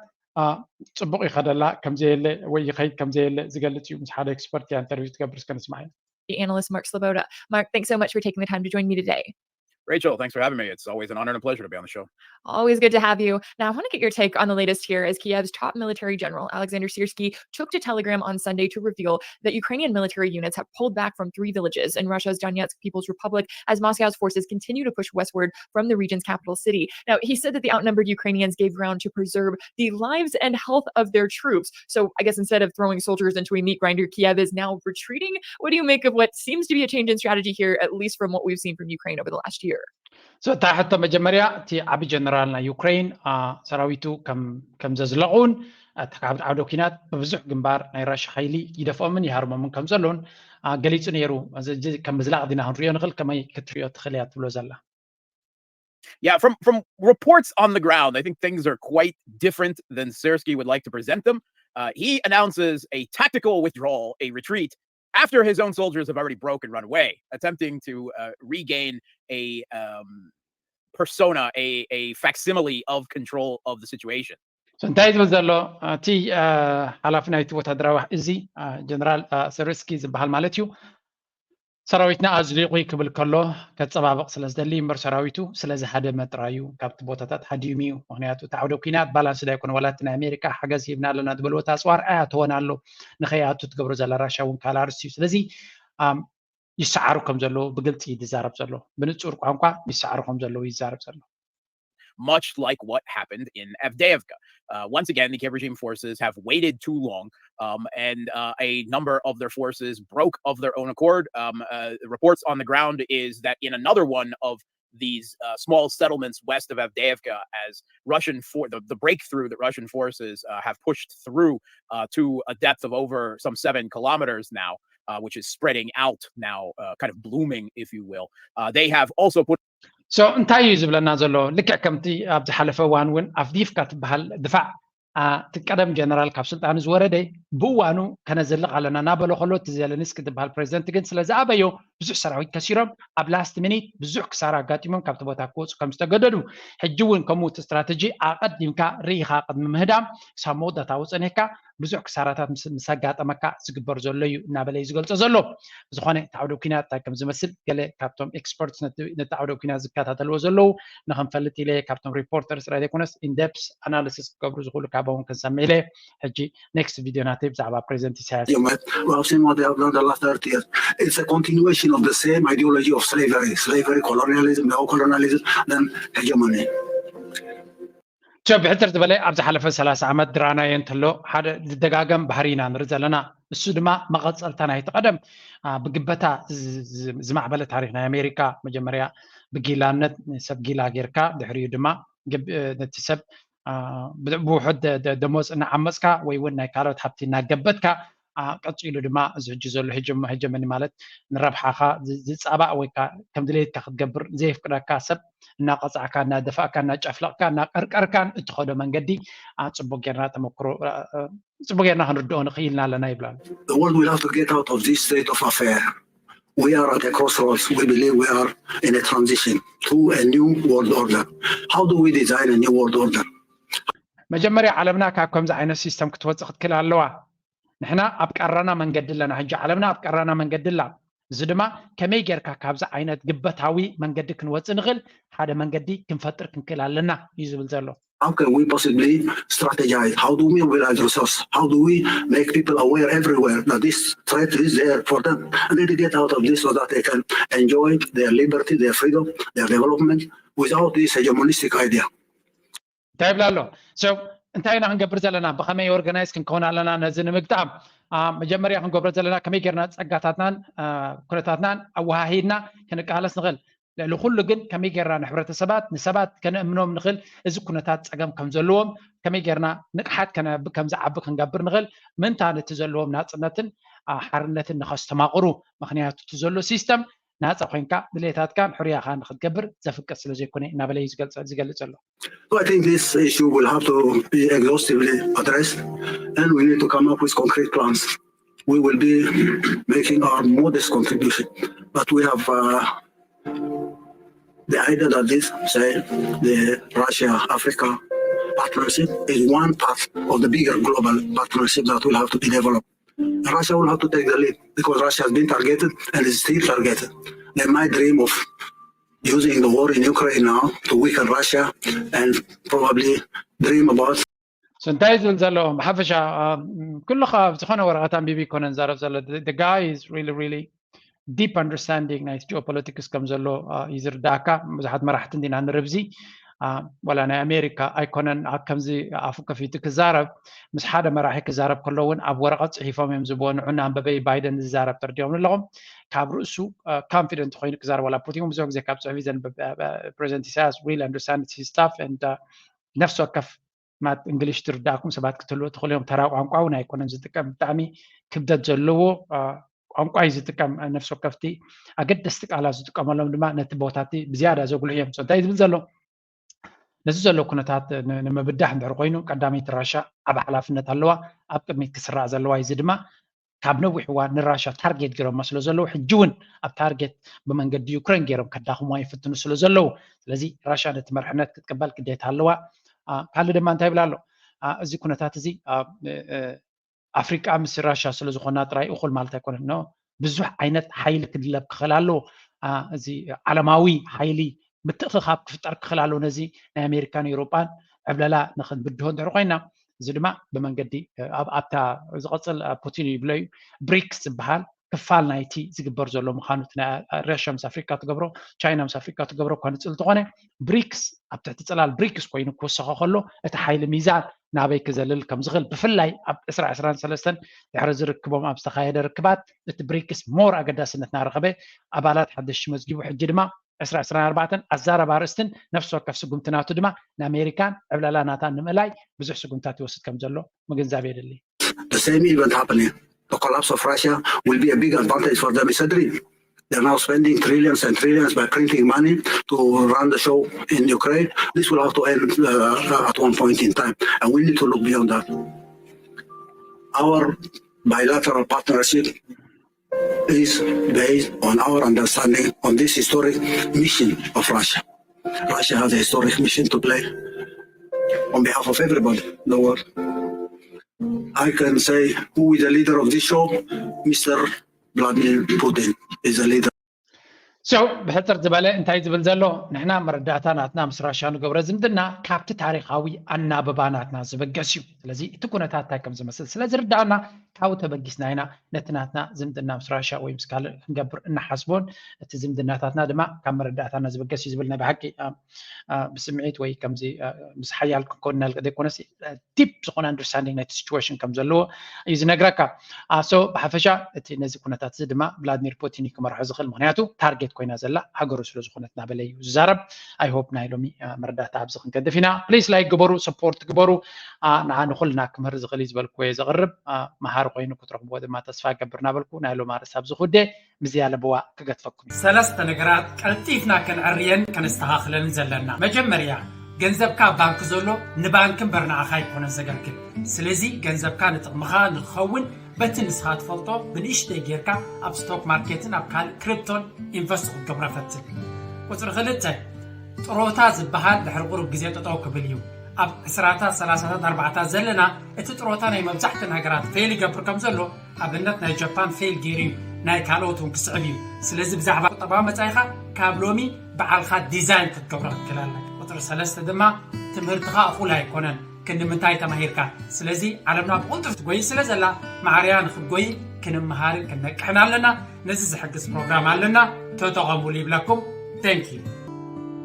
ፅቡቕ ይኸደላ ከምዘየለ ወይ ይኸይድ ከምዘየለ ዝገልፅ እዩ። ምስ ሓደ ኤክስፐርት እያ ኢንተርቪው ትገብር፣ እስከ ንስማዕ። The analyst Mark Sloboda. Mark, thanks so much for taking the time to join me today. Rachel, thanks for having me. It's always an honor and a pleasure to be on the show. Always good to have you. Now, I want to get your take on the latest here as Kiev's top military general, Alexander Syrskyi, took to Telegram on Sunday to reveal that Ukrainian military units have pulled back from three villages in Russia's Donetsk People's Republic as Moscow's forces continue to push westward from the region's capital city. Now, he said that the outnumbered Ukrainians gave ground to preserve the lives and health of their troops. So, I guess instead of throwing soldiers into a meat grinder, Kiev is now retreating. What do you make of what seems to be a change in strategy here, at least from what we've seen from Ukraine over the last year? So እታ ሕቶ መጀመርያ፣ እቲ ዓቢ ጀነራል ናይ ዩክሬን ሰራዊቱ ከም ዘዝለቑን እቲ ካብ ዓውደ ኲናት ብብዙሕ ግንባር ናይ ራሻ ሓይሊ ይደፍኦምን ይሃርሞምን ከም ዘሎን ገሊጹ ነይሩ። እዚ ከም ምዝላቕ ዲና ክንሪኦ ንኽእል፣ ከመይ ክትሪኦ ትኽእል እያ ትብሎ ዘላ? Yeah, from from reports on the ground, I think things are quite different than Syrskyi would like to present them. Uh, he announces a tactical withdrawal, a retreat, after his own soldiers have already broken, run away, attempting to uh, regain a um, persona, a, a facsimile of control of the situation. So እንታይ ዝብል ዘሎ እቲ ሓላፊ ናይቲ ወታደራዊ እዚ ጀነራል ሰርስኪ ዝበሃል ማለት እዩ። ሰራዊትና ኣዝሊቑ ክብል ከሎ ከፀባበቕ ስለ ዝደሊ እምበር ሰራዊቱ ስለ ዝሃደመ ጥራዩ ካብቲ ቦታታት ሃዲሙ እዩ። ምክንያቱ እቲ ዓውደ ኲናት ባላንስ ዳይኮነ ዋላ እቲ ናይ ኣሜሪካ ሓገዝ ሂብና ኣለና ዝበልዎ ኣፅዋር ኣያተወን ኣሎ ንኸይኣቱ ትገብሮ ዘላ ራሻ እውን ካልእ ኣርስቲ እዩ። ስለዚ ይሰዓሩ ከም ዘለዉ ብግልፂ እዩ ዝዛረብ ዘሎ። ብንፁር ቋንቋ ይሰዓሩ ከም ዘለዉ ይዛረብ ዘሎ። Much like what happened in Avdiivka. Uh, once again, the Kiev regime forces have waited too long, um, and uh, a number of their forces broke of their own accord. Um, uh, reports on the ground is that in another one of these uh, small settlements west of Avdiivka, as Russian for the, the breakthrough that Russian forces uh, have pushed through uh, to a depth of over some seven kilometers now, uh, which is spreading out now, uh, kind of blooming, if you will. Uh, they have also put so እንታይ እዩ ዝብለና ዘሎ? ልክዕ ከምቲ ኣብ ዝሓለፈ እዋን እውን ኣፍዲፍካ ትበሃል ድፋዕ እቲ ቀደም ጀነራል ካብ ስልጣኑ ዝወረደ ብእዋኑ ከነዝልቕ ኣለና እናበሎ ከሎ እቲ ዘለንስኪ ዝበሃል ፕሬዚደንት ግን ስለ ዝኣበዮ ብዙሕ ሰራዊት ከሲሮም ኣብ ላስት ሚኒት ብዙሕ ክሳራ ኣጋጢሞም ካብቲ ቦታ ክወፁ ከም ዝተገደዱ፣ ሕጂ እውን ከምኡ እቲ ስትራተጂ ኣቐዲምካ ርኢኻ ቅድሚ ምህዳም ክሳብ መወዳእታዊ ፀኒሕካ ብዙሕ ክሳራታት ምስ ኣጋጠመካ ዝግበር ዘሎ እዩ እናበለ እዩ ዝገልፆ ዘሎ። ብዝኾነ እቲ ዓውደ ኩናት እንታይ ከም ዝመስል ገለ ካብቶም ኤክስፐርትስ ነቲ ዓውደ ኩናት ዝከታተልዎ ዘለዉ ንክንፈልጥ ኢለ ካብቶም ሪፖርተርስ ጥራይ ዘይኮነስ ኢንደፕስ ኣናሊሲስ ክገብሩ ዝኽእሉ ካባውን ክንሰምዕ ኢለ። ሕጂ ኔክስት ቪድዮ ናተይ ብዛዕባ ፕሬዚደንት ኢሳያስ It's a continuation of the same ideology of slavery, slavery, colonialism, neo-colonialism, then hegemony. ቸብ ብሕፅር ዝበለ ኣብ ዝሓለፈ ሰላሳ ዓመት ድራናዮ እንተሎ ሓደ ዝደጋገም ባህሪ ኢና ንርኢ ዘለና። እሱ ድማ መቐፀልታ ናይቲ ቀደም ብግበታ ዝማዕበለ ታሪክ ናይ ኣሜሪካ መጀመርያ ብጊላነት ሰብ ጊላ ጌርካ ድሕሪኡ ድማ ነቲ ሰብ ብውሑድ ደሞዝ እናዓመፅካ ወይ እውን ናይ ካልኦት ሃብቲ እናገበትካ ቀፂሉ ድማ እዚ ሕጂ ዘሎ ሄጀመኒ ማለት ንረብሓኻ ዝፃባእ ወይ ከዓ ከም ድሌትካ ክትገብር ዘየፍቅደካ ሰብ እናቐፃዕካ እናደፋእካ እናጨፍለቕካ እናቀርቀርካን እትኸዶ መንገዲ ፅቡቅ ጌርና ተመክሮ ፅቡቅ ጌርና ክንርድኦ ንኽኢልና ኣለና ይብላሉ። The world will have to get out of this state of affair. We are at a crossroads. We believe we are in a transition to a new world order. How do we design a new world order? መጀመርያ ዓለምና ካብ ከምዚ ዓይነት ሲስተም ክትወፅእ ክትክእል ኣለዋ። ንሕና ኣብ ቀራና መንገዲ ኣለና። ሕጂ ዓለምና ኣብ ቀራና መንገዲ ኣላ። እዚ ድማ ከመይ ጌርካ ካብዚ ዓይነት ግበታዊ መንገዲ ክንወፅእ ንኽእል ሓደ መንገዲ ክንፈጥር ክንክእል ኣለና እዩ ዝብል ዘሎ። How can we possibly strategize? How do we mobilize resource? How do we make people aware everywhere that this threat is there for them and they get out of this so that they can enjoy their liberty, their freedom, their development without this hegemonistic idea? እንታይ ይብላ ኣሎ? So እንታይ ኢና ክንገብር ዘለና? ብኸመይ ኦርጋናይዝ ክንከውን ኣለና? ነዚ ንምግጣም መጀመርያ ክንገብሮ ዘለና ከመይ ጌርና ጸጋታትናን ኩነታትናን ኣወሃሂድና ክንቃለስ ንኽእል። ልዕሊ ኩሉ ግን ከመይ ጌርና ንሕብረተሰባት ንሰባት ከነእምኖም ንኽእል፣ እዚ ኩነታት ጸገም ከም ዘለዎም ከመይ ጌርና ንቕሓት ከም ዝዓቢ ክንገብር ንኽእል፣ ምእንታን እቲ ዘለዎም ናጽነትን ሓርነትን ንኸስተማቕሩ። ምኽንያቱ እቲ ዘሎ ሲስተም ናጻ ኮይንካ ድሌታትካን ሕርያኻን ንክትገብር ዘፍቅድ ስለ ዘይኮነ እናበለ እዩ ዝገልጽ ዘሎ። So I think this issue will have to be exhaustively addressed, and we need to come up with concrete plans. We will be making our modest contribution, but we have uh, the idea that this, say, the Russia-Africa partnership is one part of the bigger global partnership that will have to be developed. Russia will have to take the lead because Russia has been targeted and is still targeted. They might dream of using the war in Ukraine now to weaken Russia and probably dream about እንታይ ዝብል ዘሎ ብሓፈሻ ኩሉ ካብ ዝኾነ ወረቐት ኣንቢቢ ይኮነ ዝዛረብ ዘሎ። The guy is really really deep understanding ናይ geopolitics ከም ዘሎ እዩ ዝርዳእካ። ብዙሓት መራሕቲ እንዲና ንርብዚ ዋላ ናይ ኣሜሪካ ኣይኮነን ከምዚ ኣፉ ከፊቱ ክዛረብ፣ ምስ ሓደ መራሒ ክዛረብ ከሎ እውን ኣብ ወረቐት ፅሒፎም እዮም ዝብዎ። ንዑ ንኣንበበይ ባይደን ዝዛረብ ተርዲኦም ኣለኹም። ካብ ርእሱ ኮንፊደንት ኮይኑ ክዛረብ ዋላ ፑቲን ብዙሕ ግዜ ካብ ፅሑፍ ዘንብብ። ፕሬዚደንት ኢሳያስ really understand his stuff and ነፍሲ ወከፍ ማት እንግሊሽ ትርዳእኩም ሰባት ክትህልዎ ትኽእሉ እዮም። ተራ ቋንቋ እውን ኣይኮነን ዝጥቀም። ብጣዕሚ ክብደት ዘለዎ ቋንቋ እዩ ዝጥቀም። ነፍሲ ወከፍቲ ኣገደስቲ ቃላት ዝጥቀመሎም ድማ ነቲ ቦታቲ ብዝያዳ ዘጉልሑ እዮም። እንታይ ዝብል ዘሎ ነዚ ዘሎ ኩነታት ንምብዳሕ እንድሕር ኮይኑ ቀዳመይቲ ራሻ ዓብ ሓላፍነት ኣለዋ፣ ኣብ ቅድሚት ክስራዕ ዘለዋ። እዚ ድማ ካብ ነዊሕ እዋን ንራሻ ታርጌት ገይሮሞ ስለ ዘለዉ ሕጂ እውን ኣብ ታርጌት ብመንገዲ ዩክሬን ገይሮም ከዳኽምዋ ይፍትኑ ስለ ዘለዉ ስለዚ ራሻ ነቲ መርሕነት ክትቅበል ግዴታ ኣለዋ። ካልእ ድማ እንታይ ይብል ኣሎ? እዚ ኩነታት እዚ ኣፍሪቃ ምስ ራሻ ስለ ዝኾና ጥራይ እኹል ማለት ኣይኮነን። ብዙሕ ዓይነት ሓይሊ ክድለብ ክኽእል ኣለዎ። እዚ ዓለማዊ ሓይሊ ምትእኽኻብ ክፍጠር ክኽእል ኣለዎ። ነዚ ናይ ኣሜሪካን ኤውሮጳን ዕብለላ ንኽንብድሆ እንድሕር ኮይና እዚ ድማ ብመንገዲ ኣብታ ዝቐፅል ፑቲን ይብሎ እዩ ብሪክስ ዝበሃል ክፋል ናይቲ ዝግበር ዘሎ ምዃኑ፣ ራሽያ ምስ ኣፍሪካ ትገብሮ፣ ቻይና ምስ ኣፍሪካ ትገብሮ እኳ ንፅል እንተኾነ፣ ብሪክስ ኣብ ትሕቲ ፅላል ብሪክስ ኮይኑ ክውሰኸ ከሎ እቲ ሓይሊ ሚዛን ናበይ ክዘልል ከም ዝኽእል፣ ብፍላይ ኣብ ዕስራ ዕስራን ሰለስተን ድሕሪ ዝርክቦም ኣብ ዝተኻየደ ርክባት እቲ ብሪክስ ሞር ኣገዳስነት እናረኸበ ኣባላት ሓደሽ መዝጊቡ፣ ሕጂ ድማ ዕስራ ዕስራን ኣርባዕተን ኣዛረባ ኣርእስትን ነፍሲ ወከፍ ስጉምቲ ናቱ ድማ ንኣሜሪካን ዕብለላ ናታን ንምእላይ ብዙሕ ስጉምታት ይወስድ ከም ዘሎ ምግንዛብ የድሊ። The same event happening. The collapse of Russia will be a big advantage for them. It's a dream. They're now spending trillions and trillions by printing money to run the show in Ukraine. This will have to end uh, at one point in time. And we need to look beyond that. Our bilateral partnership is based on our understanding on this historic mission of Russia. Russia has a historic mission to play on behalf of everybody in the world. I can say who is the leader of this show, Mister Vladimir Putin is the leader. So ብሕፅር ዝበለ እንታይ ዝብል ዘሎ፣ ንሕና መረዳእታ ናትና ምስ ራሻ ንገብሮ ዝምድና ካብቲ ታሪካዊ ኣናብባ ናትና ዝበገስ እዩ። ስለዚ እቲ ኩነታት እንታይ ከም ዝመስል ስለ ዝርዳእና ካብኡ ተበጊስና ኢና ነቲ ናትና ዝምድና ምስ ራሻ ወይ ምስ ካልእ ክንገብር እንሓስቦን እቲ ዝምድናታትና ድማ ካብ መረዳእታና ዝበገስ እዩ ዝብል ናይ ብሓቂ ብስምዒት ወይ ከምዚ ምስ ሓያል ክንኮን እናልቀ ዘይኮነስ ዲፕ ዝኾነ ኣንደርስታንዲንግ ናይቲ ሲቹዌሽን ከም ዘለዎ እዩ ዝነግረካ። So ብሓፈሻ እቲ ነዚ ኩነታት እዚ ድማ ቭላድሚር ፑቲን እዩ ክመርሖ ዝኽእል፣ ምክንያቱ ታርጌት ኮይና ዘላ ሃገሩ ስለ ዝኾነት እናበለ እዩ ዝዛረብ። I hope ናይ ሎሚ መረዳእታ ኣብዚ ክንገድፍ ኢና። ፕሊስ ላይክ ግበሩ፣ ሰፖርት ግበሩ፣ ንዓ ንኹልና ክምህር ዝኽእል እዩ ዝበልኩዎ እየ ዘቕርብ። መሃሪ ኮይኑ ክትረኽብዎ ድማ ተስፋ ገብር እናበልኩ ናይ ሎሚ ኣርእስቲ ኣብዚ ክውደ። ምዝያ ለበዋ ክገድፈኩም እዩ። ሰለስተ ነገራት ቀልጢፍና ከነዕርየን ከነስተኻኽለን ዘለና። መጀመርያ፣ ገንዘብካ ኣብ ባንክ ዘሎ ንባንክ እምበር ንዓኻ ኣይኮነን ዘገልግል። ስለዚ ገንዘብካ ንጥቕምኻ ንክኸውን በቲ ንስኻ ትፈልጦ ብንእሽተይ ጌርካ ኣብ ስቶክ ማርኬትን ኣብ ካልእ ክሪፕቶን ኢንቨስት ክትገብሮ ፈትን። ቁፅሪ ክልተ፣ ጥሮታ ዝበሃል ድሕሪ ቁሩብ ግዜ ጠጠው ክብል እዩ። ኣብ ዕስራታት ሰላሳታት ኣርባዕታት ዘለና እቲ ጥሮታ ናይ መብዛሕተን ሃገራት ፌል ይገብር ከም ዘሎ ኣብነት ናይ ጃፓን ፌል ገይሩ እዩ፣ ናይ ካልኦት እውን ክስዕብ እዩ። ስለዚ ብዛዕባ ቁጠባዊ መጻኢኻ ካብ ሎሚ ባዕልኻ ዲዛይን ክትገብሮ ክትክእል ኣለካ። ቁፅሪ ሰለስተ ድማ ትምህርትኻ እኹል ኣይኮነን፣ ክንዲ ምንታይ ተማሂርካ። ስለዚ ዓለምና ብቕልጡፍ ትጎይ ስለ ዘላ ማዕርያ ንክትጎይ ክንመሃርን ክንነቅሕን ኣለና። ነዚ ዝሕግዝ ፕሮግራም ኣለና፣ ተጠቐሙሉ ይብለኩም። Thank you።